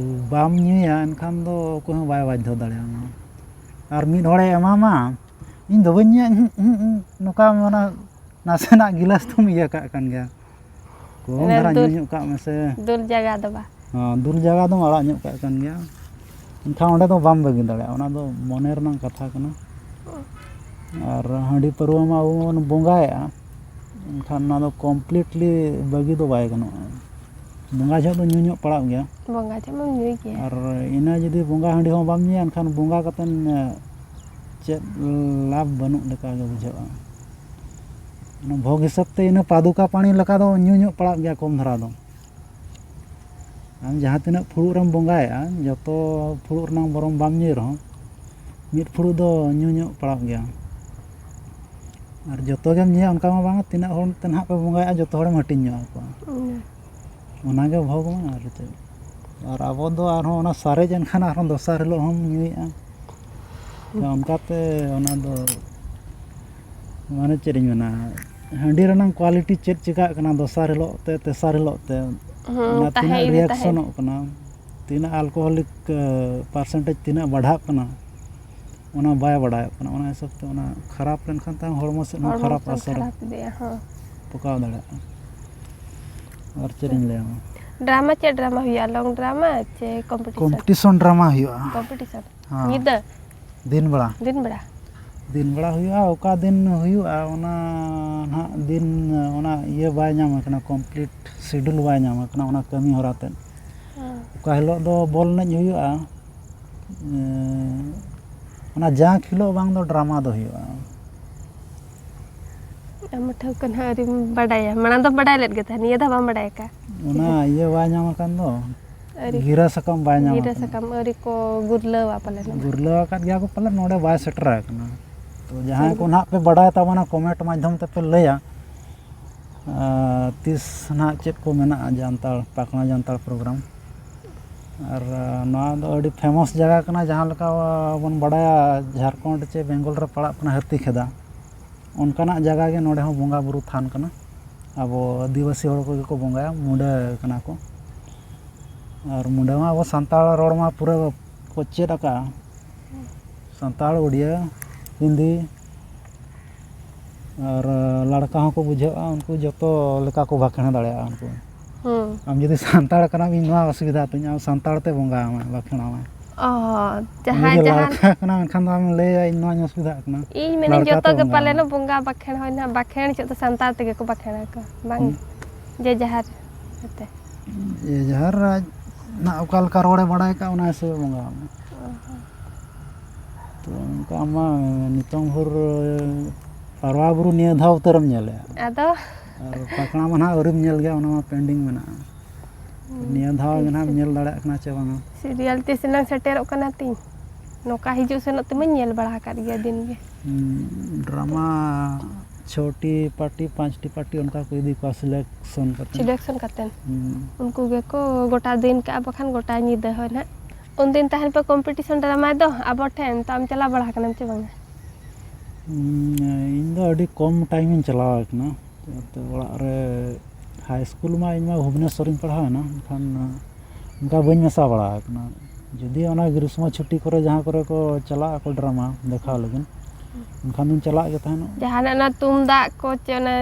ᱵᱟᱢ ᱧᱩᱭᱟ, ᱮᱱᱠᱷᱟᱱ ᱫᱚ ᱚᱠᱚᱭ ᱦᱚᱸ ᱵᱟᱭ ᱵᱟᱫᱽᱫᱷᱚ ᱫᱟᱲᱮᱭᱟᱢᱟ᱾ ᱟᱨ ᱢᱤᱫ ᱦᱚᱲᱮ ᱮᱢᱟᱢᱟ, "ᱤᱧ ᱫᱚ ᱵᱟᱹᱧ ᱧᱩᱭᱟ, ᱩᱸᱦᱩᱜ, ᱩᱸᱦᱩᱜ, ᱩᱸᱦᱩᱜ", ᱱᱚᱝᱠᱟ ᱢᱟᱱᱮ ᱱᱟᱥᱮᱱᱟᱜ ᱜᱤᱞᱟᱹᱥ ᱫᱚᱢ ᱤᱭᱟᱹ ᱠᱟᱜ ᱠᱟᱱ ᱜᱮᱭᱟ᱾ ᱠᱚᱢ ᱚᱱᱮ ᱫᱷᱟᱨᱟ ᱧᱩ ᱫᱩᱞ, ᱧᱚᱜ ᱠᱟᱜ ᱢᱮᱥᱮ᱾ ᱫᱩᱞ ᱡᱟᱜᱟ ᱫᱚ ᱵᱟ᱾ ᱦᱚᱸ, ᱫᱩᱞ ᱡᱟᱜᱟ ᱫᱚᱢ ᱟᱲᱟᱜ ᱧᱚᱜ ᱠᱟᱜ ᱠᱟᱱ ᱜᱮᱭᱟ᱾ ᱮᱱᱠᱷᱟᱱ ᱚᱸᱰᱮ ᱫᱚ ᱵᱟᱢ ᱵᱟᱹᱜᱤ ᱫᱟᱲᱮᱭᱟᱜᱼᱟ, ᱚᱱᱟ ᱫᱚ ᱢᱚᱱᱮ ᱨᱮᱱᱟᱜ ᱠᱟᱛᱷᱟ ᱠᱟᱱᱟ᱾ ᱟᱨ ᱦᱟᱺᱰᱤ ᱯᱟᱹᱨᱣᱟᱹ ᱢᱟ ᱟᱵᱚ ᱵᱚᱱ ᱵᱚᱸᱜᱟᱭᱮᱫᱼᱟ, ᱮᱱᱠᱷᱟᱱ ᱚᱱᱟ ᱫᱚ ᱠᱚᱢᱯᱞᱤᱴᱞᱤ ᱵᱟᱹᱜᱤ ᱫᱚ ᱵᱟᱭ ᱜᱟᱱᱚᱜᱼᱟ᱾ ᱵᱚᱸᱜᱟ ᱡᱚᱦᱚᱜ ᱫᱚ ᱧᱩ ᱧᱚᱜ ᱯᱟᱲᱟᱜ ᱜᱮᱭᱟ᱾ ᱵᱚᱸᱜᱟ ᱡᱚᱦᱚᱜ ᱢᱟᱢ ᱧᱩᱭ ᱜᱮᱭᱟ᱾ ᱟᱨ ᱤᱱᱟᱹ ᱡᱩᱫᱤ ᱵᱚᱸᱜᱟ ᱦᱟᱺᱰᱤ ᱦᱚᱸ ᱵᱟᱢ ᱧᱩᱭᱟ, ᱮᱱᱠᱷᱟᱱ ᱵᱚᱸᱜᱟ ᱠᱟᱛᱮᱱ, ᱮ, ᱪᱮᱫ ᱞᱟᱵᱷ ᱵᱟᱹᱱᱩᱜ ᱞᱮᱠᱟ ᱜᱮ ᱵᱩᱡᱷᱟᱹᱜᱼᱟ᱾ ᱚᱱᱟ ᱵᱷᱳᱜᱽ ᱦᱤᱥᱟᱹᱵ ᱛᱮ ᱤᱱᱟᱹ ᱯᱟᱫᱩᱠᱟ ᱯᱟᱹᱱᱤ ᱞᱮᱠᱟ ᱫᱚ ᱧᱩ ᱧᱚᱜ ᱯᱟᱲᱟᱜ ᱜᱮᱭᱟ ᱠᱚᱢ ᱫᱷᱟᱨᱟ ᱫᱚ᱾ ᱟᱢ ᱡᱟᱦᱟᱸ ᱛᱤᱱᱟᱹᱜ ᱯᱷᱩᱲᱩᱜ ᱨᱮᱢ ᱵᱚᱸᱜᱟᱭᱮᱜᱼᱟ, ᱡᱚᱛᱚ ᱯᱷᱩᱲᱩᱜ ᱨᱮᱱᱟᱜ ᱵᱚᱨᱚᱝ ᱵᱟᱢ ᱧᱩᱭ ᱨᱮᱦᱚᱸ, ᱢᱤᱫ ᱯᱷᱩᱲᱩᱜ ᱫᱚ ᱧᱩ ᱧᱚᱜ ᱯᱟᱲᱟᱜ ᱜᱮᱭᱟ᱾ ᱟᱨ ᱡᱚᱛᱚ ᱜᱮᱢ ᱧᱩᱭᱟ ᱚᱱᱠᱟ ᱢᱟ ᱵᱟᱝᱟ, ᱛᱤᱱᱟᱹᱜ ᱦᱚᱲ ᱛᱮ ᱱᱟᱦᱟᱜ ᱯᱮ ᱵᱚᱸᱜᱟᱭᱮᱜᱼᱟ, ᱡᱚᱛᱚ ᱦᱚᱲᱮᱢ ᱦᱟᱹᱴᱤᱧ ᱧᱚᱜ ᱟᱠᱚᱣᱟ᱾ ᱦᱩᱸ᱾ ᱚᱱᱟᱜᱮ ᱵᱷᱳᱜᱽ ᱢᱟ, ᱟᱨ ᱪᱮᱫ? ᱟᱨ ᱟᱵᱚ ᱫᱚ ᱟᱨᱦᱚᱸ ᱚᱱᱟ ᱥᱟᱨᱮᱡ ᱮᱱ ᱠᱷᱟᱱ ᱟᱨᱦᱚᱸ ᱫᱚᱥᱟᱨ ᱦᱤᱞᱳᱜ ᱦᱚᱸᱢ ᱧᱩᱭᱮᱜᱼᱟ᱾ ᱚᱱᱠᱟᱛᱮ ᱚᱱᱟ ᱫᱚ, ᱢᱟᱱᱮ, ᱪᱮᱫ ᱤᱧ ᱢᱮᱱᱟ, ᱦᱟᱺᱰᱤ ᱨᱮᱱᱟᱝ ᱠᱣᱟᱞᱤᱴᱤ ᱪᱮᱫ ᱪᱤᱠᱟᱹᱜ ᱠᱟᱱᱟ ᱫᱚᱥᱟᱨ ᱦᱤᱞᱳᱜ ᱛᱮ, ᱛᱮᱥᱟᱨ ᱦᱤᱞᱳᱜ ᱛᱮ, ᱦᱩᱸ, ᱚᱱᱟ ᱛᱟᱦᱮᱸ ᱛᱤᱱᱟᱹᱜ ᱤᱫᱤ, ᱛᱟᱦᱮᱸ ᱤᱫᱤ᱾ ᱨᱤᱭᱮᱠᱥᱚᱱᱚᱜ ᱠᱟᱱᱟ, ᱛᱤᱱᱟᱹᱜ ᱟᱞᱠᱳᱦᱚᱞᱤᱠ, ᱮ, ᱯᱟᱨᱥᱮᱱᱴᱮᱡᱽ ᱛᱤᱱᱟᱹᱜ ᱵᱟᱲᱦᱟᱜ ᱠᱟᱱᱟ, ᱚᱱᱟ ᱵᱟᱭ ᱵᱟᱲᱟᱭᱚᱜ ᱠᱟᱱᱟ᱾ ᱚᱱᱟ ᱦᱤᱥᱟᱹᱵ ᱛᱮ ᱚᱱᱟ ᱠᱷᱟᱨᱟᱯ ᱞᱮᱱᱠᱷᱟᱱ ᱛᱟᱭᱚᱢ ᱦᱚᱲᱢᱚ ᱥᱮᱫ ᱦᱚᱸ ᱦᱚᱲᱢᱚ ᱠᱷᱟᱨᱟᱯ ᱥᱮᱫ ᱟᱥᱚᱨ ᱠᱷᱟᱨᱟᱯ ᱤᱫᱤᱜᱼᱟ, ᱦᱚᱸ᱾ ᱯᱚᱠᱟᱣ ᱫᱟᱲᱮᱭᱟᱜᱼᱟ᱾ ᱟᱨ ᱪᱮᱫ ᱤᱧ ᱞᱟᱹᱭᱟ? ᱰᱨᱟᱢᱟ ᱪᱮᱫ ᱰᱨᱟᱢᱟ ᱦᱩᱭᱩᱜᱼᱟ? ᱞᱚᱝ ᱰᱨᱟᱢᱟ ᱪᱮ ᱠᱚᱢᱯᱤᱴᱤᱥᱚᱱ? ᱠᱚᱢᱯᱤᱴᱤᱥᱚᱱ ᱰᱨᱟᱢᱟ ᱦᱩᱭᱩᱜᱼᱟ᱾ ᱠᱚᱢᱯᱤᱴᱤᱥᱚᱱ? ᱦᱮᱸ᱾ ᱧᱤᱫᱟᱹ? ᱫᱤᱱ ᱵᱮᱲᱟ᱾ ᱫᱤᱱ ᱵᱮᱲᱟ? ᱫᱤᱱ ᱵᱮᱲᱟ ᱦᱩᱭᱩᱜᱼᱟ, ᱚᱠᱟ ᱫᱤᱱ ᱦᱩᱭᱩᱜᱼᱟ, ᱚᱱᱟ ᱱᱟᱦᱟᱜ ᱫᱤᱱ, ᱚᱱᱟ ᱤᱭᱟᱹ ᱵᱟᱭ ᱧᱟᱢ ᱟᱠᱟᱱᱟ, ᱠᱚᱢᱯᱞᱤᱴ ᱥᱤᱰᱩᱞ ᱵᱟᱭ ᱧᱟᱢ ᱟᱠᱟᱱᱟ, ᱚᱱᱟ ᱠᱟᱹᱢᱤ ᱦᱚᱨᱟ ᱛᱮᱫ᱾ ᱦᱮᱸ᱾ ᱚᱠᱟ ᱦᱤᱞᱳᱜ ᱫᱚ ᱵᱚᱞ ᱮᱱᱮᱡ ᱦᱩᱭᱩᱜᱼᱟ, ᱮᱸ, ᱚᱱᱟ ᱡᱟᱸᱠ ᱦᱤᱞᱳᱜ ᱵᱟᱝ ᱫᱚ ᱰᱨᱟᱢᱟ ᱫᱚ ᱦᱩᱭᱩᱜᱼᱟ᱾ ᱟᱢ ᱴᱷᱟᱹᱣᱠᱟᱹ ᱱᱟᱦᱟᱜ ᱟᱹᱣᱨᱤᱢ ᱵᱟᱰᱟᱭᱟ, ᱢᱟᱲᱟᱝ ᱫᱚᱢ ᱵᱟᱰᱟᱭ ᱞᱮᱫ ᱜᱮ ᱛᱟᱦᱮᱸᱫ, ᱱᱤᱭᱟᱹ ᱫᱷᱟᱣ ᱵᱟᱢ ᱵᱟᱰᱟᱭ ᱟᱠᱟᱫ? ᱚᱱᱟ ᱤᱭᱟᱹ ᱵᱟᱭ ᱧᱟᱢ ᱟᱠᱟᱱ ᱫᱚ, ᱟᱹᱣᱨᱤ᱾ ᱜᱤᱨᱟᱹ ᱥᱟᱠᱟᱢ ᱵᱟᱭ ᱧᱟᱢ ᱜᱤᱨᱟᱹ ᱟᱠᱟᱱᱟ᱾ ᱥᱟᱠᱟᱢ ᱟᱹᱣᱨᱤ ᱠᱚ ᱜᱩᱨᱞᱟᱹᱣᱟ ᱯᱟᱞᱮᱱ᱾ ᱜᱩᱨᱞᱟᱹᱣ ᱟᱠᱟᱫ ᱜᱮᱭᱟ ᱠᱚ ᱯᱟᱞᱮᱱ, ᱱᱚᱰᱮ ᱵᱟᱭ ᱥᱮᱴᱮᱨ ᱟᱠᱟᱱᱟ᱾ ᱛᱚ ᱡᱟᱦᱟᱸᱭ ᱠᱚ ᱱᱟᱦᱟᱜ ᱯᱮ ᱵᱟᱰᱟᱭ ᱛᱟᱵᱚᱱᱟ, comment ᱢᱟᱫᱽᱫᱷᱚᱢ ᱛᱮᱯᱮ ᱞᱟᱹᱭᱟ, ᱟᱨ ᱛᱤᱥ ᱱᱟᱦᱟᱜ ᱪᱮᱫ ᱠᱚ ᱢᱮᱱᱟᱜᱼᱟ ᱡᱟᱱᱛᱟᱲ, ᱯᱟᱠᱷᱱᱟ ᱡᱟᱱᱛᱟᱲ program᱾ ᱟᱨ ᱱᱚᱣᱟ ᱫᱚ ᱟᱹᱰᱤ famous ᱡᱟᱭᱜᱟ ᱠᱟᱱᱟ, ᱡᱟᱦᱟᱸ ᱞᱮᱠᱟ ᱵᱚᱱ ᱵᱟᱰᱟᱭᱟ ᱡᱷᱟᱲᱠᱷᱚᱸᱰ ᱪᱮ ᱵᱮᱝᱜᱚᱞ ᱨᱮ ᱯᱟᱲᱟᱜ ᱠᱟᱱᱟ ᱦᱟᱹᱛᱤ ᱠᱷᱮᱫᱟ, ᱚᱱᱠᱟᱱᱟᱜ ᱡᱟᱭᱜᱟ ᱜᱮ ᱱᱚᱰᱮ ᱦᱚᱸ ᱵᱚᱸᱜᱟ ᱵᱩᱨᱩ ᱛᱷᱟᱱ ᱠᱟᱱᱟ᱾ ᱟᱵᱚ ᱟᱹᱫᱤᱵᱟᱹᱥᱤ ᱦᱚᱲ ᱠᱚᱜᱮ ᱠᱚ ᱵᱚᱸᱜᱟᱭᱟ, ᱢᱩᱰᱟᱹ ᱠᱟᱱᱟ ᱠᱚ᱾ ᱟᱨ ᱢᱩᱰᱟᱹ ᱢᱟ ᱟᱵᱚ ᱥᱟᱱᱛᱟᱲ ᱨᱚᱲ ᱢᱟ ᱯᱩᱨᱟᱹ ᱠᱚ ᱪᱮᱫ ᱟᱠᱟᱫᱼᱟ, ᱥᱟᱱᱛᱟᱲ, ᱩᱲᱤᱭᱟ, ᱦᱤᱱᱫᱤ, ᱟᱨ ᱞᱟᱲᱠᱟ ᱦᱚᱸᱠᱚ ᱵᱩᱡᱷᱟᱹᱜᱼᱟ, ᱩᱱᱠᱩ ᱡᱚᱛᱚ ᱞᱮᱠᱟ ᱠᱚ ᱵᱟᱠᱷᱮᱬ ᱫᱟᱲᱮᱭᱟᱜᱼᱟ ᱩᱱᱠᱩ᱾ ᱦᱩᱸ᱾ ᱟᱢ ᱡᱩᱫᱤ ᱥᱟᱱᱛᱟᱲ ᱠᱟᱱᱟᱢ, ᱤᱧ ᱱᱚᱣᱟ ᱚᱥᱩᱵᱤᱫᱷᱟ ᱛᱤᱧ, ᱟᱢ ᱥᱟᱱᱛᱟᱲ ᱛᱮ ᱵᱚᱸᱜᱟ ᱟᱢᱟᱭ, ᱵᱟᱠᱷᱮᱬ ᱟᱢᱟᱭ᱾ ᱚ, ᱟᱢ ᱡᱟᱦᱟᱸᱭ ᱡᱩᱫᱤ ᱡᱟᱦᱟᱸ ᱞᱟᱲᱠᱟ ᱠᱟᱱᱟᱢ, ᱮᱱᱠᱷᱟᱱ ᱫᱚ ᱟᱢ ᱞᱟᱹᱭᱟ, "ᱤᱧ ᱱᱚᱣᱟᱧ ᱚᱥᱩᱵᱤᱫᱷᱟᱜ ᱠᱟᱱᱟ", ᱤᱧ ᱢᱮᱱᱟᱹᱧ ᱞᱟᱲᱠᱟ ᱡᱚᱛᱚ ᱛᱮ ᱜᱮ ᱵᱚᱸᱜᱟ ᱯᱟᱞᱮᱱ ᱟᱢᱟᱭ᱾ ᱵᱚᱸᱜᱟ ᱵᱟᱠᱷᱮᱬ ᱦᱚᱸ ᱱᱟᱦᱟᱜ ᱵᱟᱠᱷᱮᱬ ᱦᱤᱡᱩᱜ ᱫᱚ ᱥᱟᱱᱛᱟᱲ ᱛᱮᱜᱮ ᱠᱚ ᱵᱟᱠᱷᱮᱬ ᱟᱠᱚ, ᱵᱟᱝ? ᱦᱩᱸ᱾ ᱡᱮ ᱡᱟᱦᱟᱨ ᱠᱟᱛᱮ᱾ ᱡᱮ ᱡᱟᱦᱟᱨ ᱟᱡ ᱱᱟᱜ ᱚᱠᱟ ᱞᱮᱠᱟ ᱨᱚᱲᱮ ᱵᱟᱲᱟᱭ ᱠᱟᱜ, ᱚᱱᱟ ᱦᱤᱥᱟᱹᱵᱮ ᱵᱚᱸᱜᱟ ᱟᱢᱟ᱾ ᱚ ᱦᱚᱸ᱾ ᱛᱚ ᱚᱱᱠᱟ ᱢᱟ ᱱᱤᱛᱚᱝ ᱵᱷᱳᱨ ᱯᱟᱨᱣᱟ ᱵᱩᱨᱩ ᱱᱤᱭᱟᱹ ᱫᱷᱟᱣ ᱩᱛᱟᱹᱨᱮᱢ ᱧᱮᱞᱮᱜᱼᱟ᱾ ᱟᱫᱚ? ᱟᱨ ᱯᱟᱠᱲᱟ ᱢᱟ ᱱᱟᱦᱟᱜ ᱟᱹᱣᱨᱤᱢ ᱧᱮᱞ ᱜᱮᱭᱟ, ᱚᱱᱟ ᱢᱟ pending ᱢᱮᱱᱟᱜᱼᱟ᱾ ᱦᱩᱸ, ᱱᱤᱭᱟᱹ ᱫᱷᱟᱣ ᱜᱮ ᱱᱟᱦᱟᱜ ᱮᱢ ᱦᱮᱸᱥᱮ᱾ ᱧᱮᱞ ᱫᱟᱲᱮᱭᱟᱜ ᱠᱟᱱᱟ ᱪᱮ ᱵᱟᱝᱟ? Serial ᱛᱤᱥ ᱮᱱᱟᱝ ᱥᱮᱴᱮᱨᱚᱜ ᱠᱟᱱᱟ ᱛᱤᱧ? ᱱᱚᱝᱠᱟ ᱦᱤᱡᱩᱜ ᱥᱮᱱᱚᱜ ᱛᱮᱢᱟᱧ ᱧᱮᱞ ᱵᱟᱲᱟ ᱟᱠᱟᱫ ᱜᱮᱭᱟ ᱫᱤᱱ ᱜᱮ᱾ ᱦᱩᱸ, drama ᱪᱷᱚᱴᱤ party, ᱯᱟᱸᱪᱴᱤ party ᱚᱱᱠᱟ ᱠᱚ ᱤᱫᱤ ᱠᱚᱣᱟ selection ᱠᱟᱛᱮ᱾ Selection ᱠᱟᱛᱮ᱾ ᱦᱩᱸ᱾ ᱩᱱᱠᱩ ᱜᱮᱠᱚ ᱜᱚᱴᱟ ᱫᱤᱱ ᱠᱟᱜᱼᱟ, ᱵᱟᱠᱷᱟᱱ ᱜᱚᱴᱟ ᱧᱤᱫᱟᱹ ᱦᱚᱸ ᱱᱟᱦᱟᱜ᱾ ᱩᱱᱫᱤᱱ ᱛᱟᱦᱮᱱ ᱯᱮ competition drama ᱫᱚ ᱟᱵᱚ ᱴᱷᱮᱱ, ᱛᱚ ᱟᱢ ᱪᱟᱞᱟᱣ ᱵᱟᱲᱟ ᱟᱠᱟᱱᱟᱢ ᱪᱮ ᱵᱟᱝᱟ? ᱦᱩᱸ, ᱤᱧ ᱫᱚ ᱟᱹᱰᱤ ᱠᱚᱢ time ᱤᱧ ᱪᱟᱞᱟᱣ ᱟᱠᱟᱱᱟ᱾ ᱛᱚ ᱚᱲᱟᱜ ᱨᱮ high school ᱢᱟ ᱤᱧ ᱢᱟ ᱵᱷᱩᱵᱽᱱᱮᱥᱥᱚᱨ ᱤᱧ ᱯᱟᱲᱦᱟᱣ ᱮᱱᱟ, ᱮᱱᱠᱷᱟᱱ ᱚᱱᱠᱟ ᱵᱟᱹᱧ ᱢᱮᱥᱟ ᱵᱟᱲᱟ ᱟᱠᱟᱱᱟ᱾ ᱡᱩᱫᱤ ᱚᱱᱟ ᱜᱨᱤᱥᱢᱚ ᱪᱷᱩᱴᱤ ᱠᱚᱨᱮ ᱡᱟᱦᱟᱸ ᱠᱚᱨᱮ ᱠᱚ ᱪᱟᱞᱟᱜ ᱟᱠᱚ drama ᱫᱮᱠᱷᱟᱣ ᱞᱟᱹᱜᱤᱫ, ᱮᱱᱠᱷᱟᱱ ᱫᱚᱧ ᱪᱟᱞᱟᱜ ᱜᱮ ᱛᱟᱦᱮᱱᱚᱜ᱾ ᱡᱟᱦᱟᱱᱟᱜ ᱚᱱᱟ ᱛᱩᱢᱫᱟᱜ ᱠᱚ ᱪᱮ ᱚᱱᱟ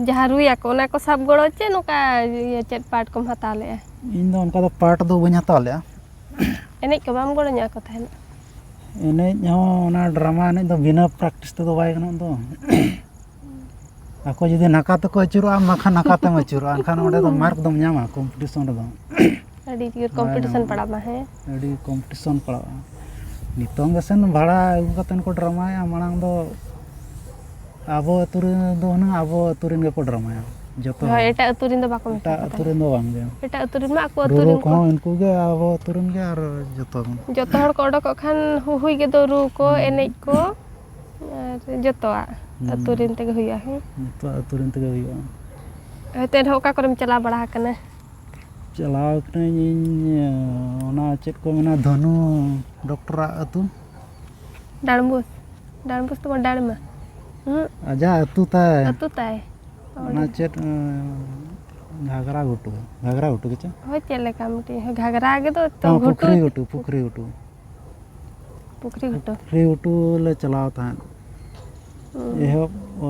ᱡᱟᱦᱟᱸ ᱨᱩᱭᱟᱠᱚ, ᱚᱱᱟ ᱠᱚ ᱥᱟᱵ ᱜᱚᱲᱚ ᱪᱮ ᱱᱚᱝᱠᱟ ᱤᱭᱟᱹ ᱪᱮᱫ part ᱠᱚᱢ ᱦᱟᱛᱟᱣ ᱞᱮᱜᱼᱟ? ᱤᱧ ᱫᱚ ᱚᱱᱠᱟ ᱫᱚ part ᱫᱚ ᱵᱟᱹᱧ ᱦᱟᱛᱟᱣ ᱞᱮᱜᱼᱟ᱾ ᱮᱱᱮᱡ ᱠᱚ ᱵᱟᱢ ᱜᱚᱲᱚ ᱧᱚᱜ ᱟᱠᱚ ᱛᱟᱦᱮᱱᱟ? ᱮᱱᱮᱡ ᱦᱚᱸ ᱚᱱᱟ drama ᱮᱱᱮᱡ ᱫᱚ ᱵᱤᱱᱟᱹ practice ᱛᱮᱫᱚ ᱵᱟᱭ ᱜᱟᱱᱚᱜ ᱫᱚ᱾ ᱟᱠᱚ ᱡᱩᱫᱤ ᱱᱟᱠᱟ ᱛᱮᱠᱚ ᱟᱹᱪᱩᱨᱚᱜᱼᱟ, ᱟᱢ ᱵᱟᱠᱷᱟᱱ ᱱᱟᱠᱟ ᱛᱮᱢ ᱟᱹᱪᱩᱨᱚᱜᱼᱟ, ᱮᱱᱠᱷᱟᱱ ᱚᱸᱰᱮ ᱫᱚ mark ᱫᱚᱢ ᱧᱟᱢᱟ competition ᱨᱮᱫᱚ᱾ ᱟᱹᱰᱤ ᱡᱳᱨ ᱵᱟᱭ competition ᱧᱟᱢᱚᱜᱼᱟ᱾ ᱯᱟᱲᱟᱜ ᱢᱟ, ᱦᱮᱸ? ᱟᱹᱰᱤ competition ᱯᱟᱲᱟᱜᱼᱟ᱾ ᱱᱤᱛᱚᱝ ᱜᱮᱥᱮ ᱵᱷᱟᱲᱟ ᱟᱹᱜᱩ ᱠᱟᱛᱮᱫ ᱠᱚ dramaᱭᱟ, ᱢᱟᱲᱟᱝ ᱫᱚ ᱟᱵᱚ ᱟᱹᱛᱩ ᱨᱮ ᱫᱚ ᱦᱩᱱᱟᱹᱝ ᱟᱵᱚ ᱟᱹᱛᱩ ᱨᱮᱱ ᱜᱮᱠᱚ ᱰᱨᱟᱢᱟᱭᱟ ᱡᱚᱛᱚ ᱦᱳᱭ, ᱦᱚᱲ᱾ ᱮᱴᱟᱜ ᱟᱹᱛᱩ ᱨᱮᱱ ᱫᱚ ᱵᱟᱠᱚ ᱢᱮᱥᱟ ᱮᱴᱟᱜ ᱠᱚ ᱟᱹᱛᱩ ᱛᱟᱦᱮᱸᱫ᱾ ᱨᱮᱱ ᱫᱚ ᱵᱟᱝ ᱜᱮ᱾ ᱮᱴᱟᱜ ᱟᱹᱛᱩ ᱨᱮᱱ ᱢᱟ ᱟᱠᱚ ᱟᱹᱛᱩ ᱨᱩᱨᱩ ᱨᱮᱱ ᱠᱚ ᱠᱚᱦᱚᱸ ᱩᱱᱠᱩ ᱜᱮ, ᱟᱵᱚ ᱟᱹᱛᱩ ᱨᱮᱱ ᱜᱮ, ᱟᱨ ᱡᱚᱛᱚ ᱜᱮ᱾ ᱡᱚᱛᱚ ᱦᱚᱲ ᱠᱚ ᱚᱰᱚᱠᱚᱜ ᱠᱷᱟᱱ ᱦᱩ-, ᱦᱩᱭ ᱜᱮ ᱫᱚ ᱨᱩ ᱠᱚ, ᱦᱩᱸ᱾ ᱮᱱᱮᱡ ᱠᱚ, ᱟᱨ ᱡᱚᱛᱚᱣᱟᱜ ᱦᱩᱸ᱾ ᱟᱹᱛᱩ ᱨᱮᱱ ᱛᱮᱜᱮ ᱦᱩᱭᱩᱜᱼᱟ᱾ ᱦᱮᱸ᱾ ᱡᱚᱛᱚᱣᱟᱜ ᱟᱹᱛᱩ ᱨᱮᱱ ᱛᱮᱜᱮ ᱦᱩᱭᱩᱜᱼᱟ᱾ ᱦᱳᱭᱛᱳ ᱮᱱᱦᱚᱸ ᱚᱠᱟ ᱠᱚᱨᱮᱢ ᱪᱟᱞᱟᱣ ᱵᱟᱲᱟ ᱟᱠᱟᱱᱟ? ᱪᱟᱞᱟᱣ ᱠᱟᱹᱱᱟᱹᱧ ᱤᱧ, ᱚᱱᱟ ᱪᱮᱫ ᱠᱚ ᱢᱮᱱᱟ, ᱫᱷᱚᱱᱩ ᱰᱚᱠᱴᱚᱨᱟᱜ ᱟᱹᱛᱩ᱾ ᱰᱟᱸᱰᱵᱳᱥ? ᱰᱟᱸᱰᱵᱳᱥ ᱫᱚ ᱵᱟᱝ, ᱰᱟᱲᱢᱟ᱾ ᱦᱩᱸ? ᱟᱡᱟᱜ ᱟᱹᱛᱩ ᱛᱟᱭ᱾ ᱟᱹᱛᱩ ᱛᱟᱭ? ᱚᱱᱟ ᱚᱸᱰᱮ᱾ ᱪᱮᱫ, ᱮᱸ, ᱜᱷᱟᱜᱽᱨᱟ ᱜᱷᱩᱴᱩ, ᱜᱷᱟᱜᱽᱨᱟ ᱜᱷᱩᱴᱩ ᱜᱮᱪᱚ? ᱦᱳᱭ, ᱪᱮᱫ ᱞᱮᱠᱟ ᱢᱤᱫᱴᱤᱡ, ᱦᱳᱭ, ᱜᱷᱟᱜᱽᱨᱟ ᱜᱮ ᱫᱚ ᱛᱚ, ᱦᱚᱸ, ᱜᱷᱩᱴᱩ᱾ ᱯᱩᱠᱷᱨᱤ ᱜᱷᱩᱴᱩ, ᱯᱩᱠᱷᱨᱤ ᱜᱷᱩᱴᱩ᱾ ᱯᱩᱠᱷᱨᱤ ᱜᱷᱩᱴᱩ᱾ ᱯᱩᱠᱷᱨᱤ ᱜᱷᱩᱴᱩ ᱞᱮ ᱪᱟᱞᱟᱣ ᱛᱟᱦᱮᱸᱫ᱾ ᱦᱩᱸ᱾ ᱮᱦᱚᱵ, ᱚ,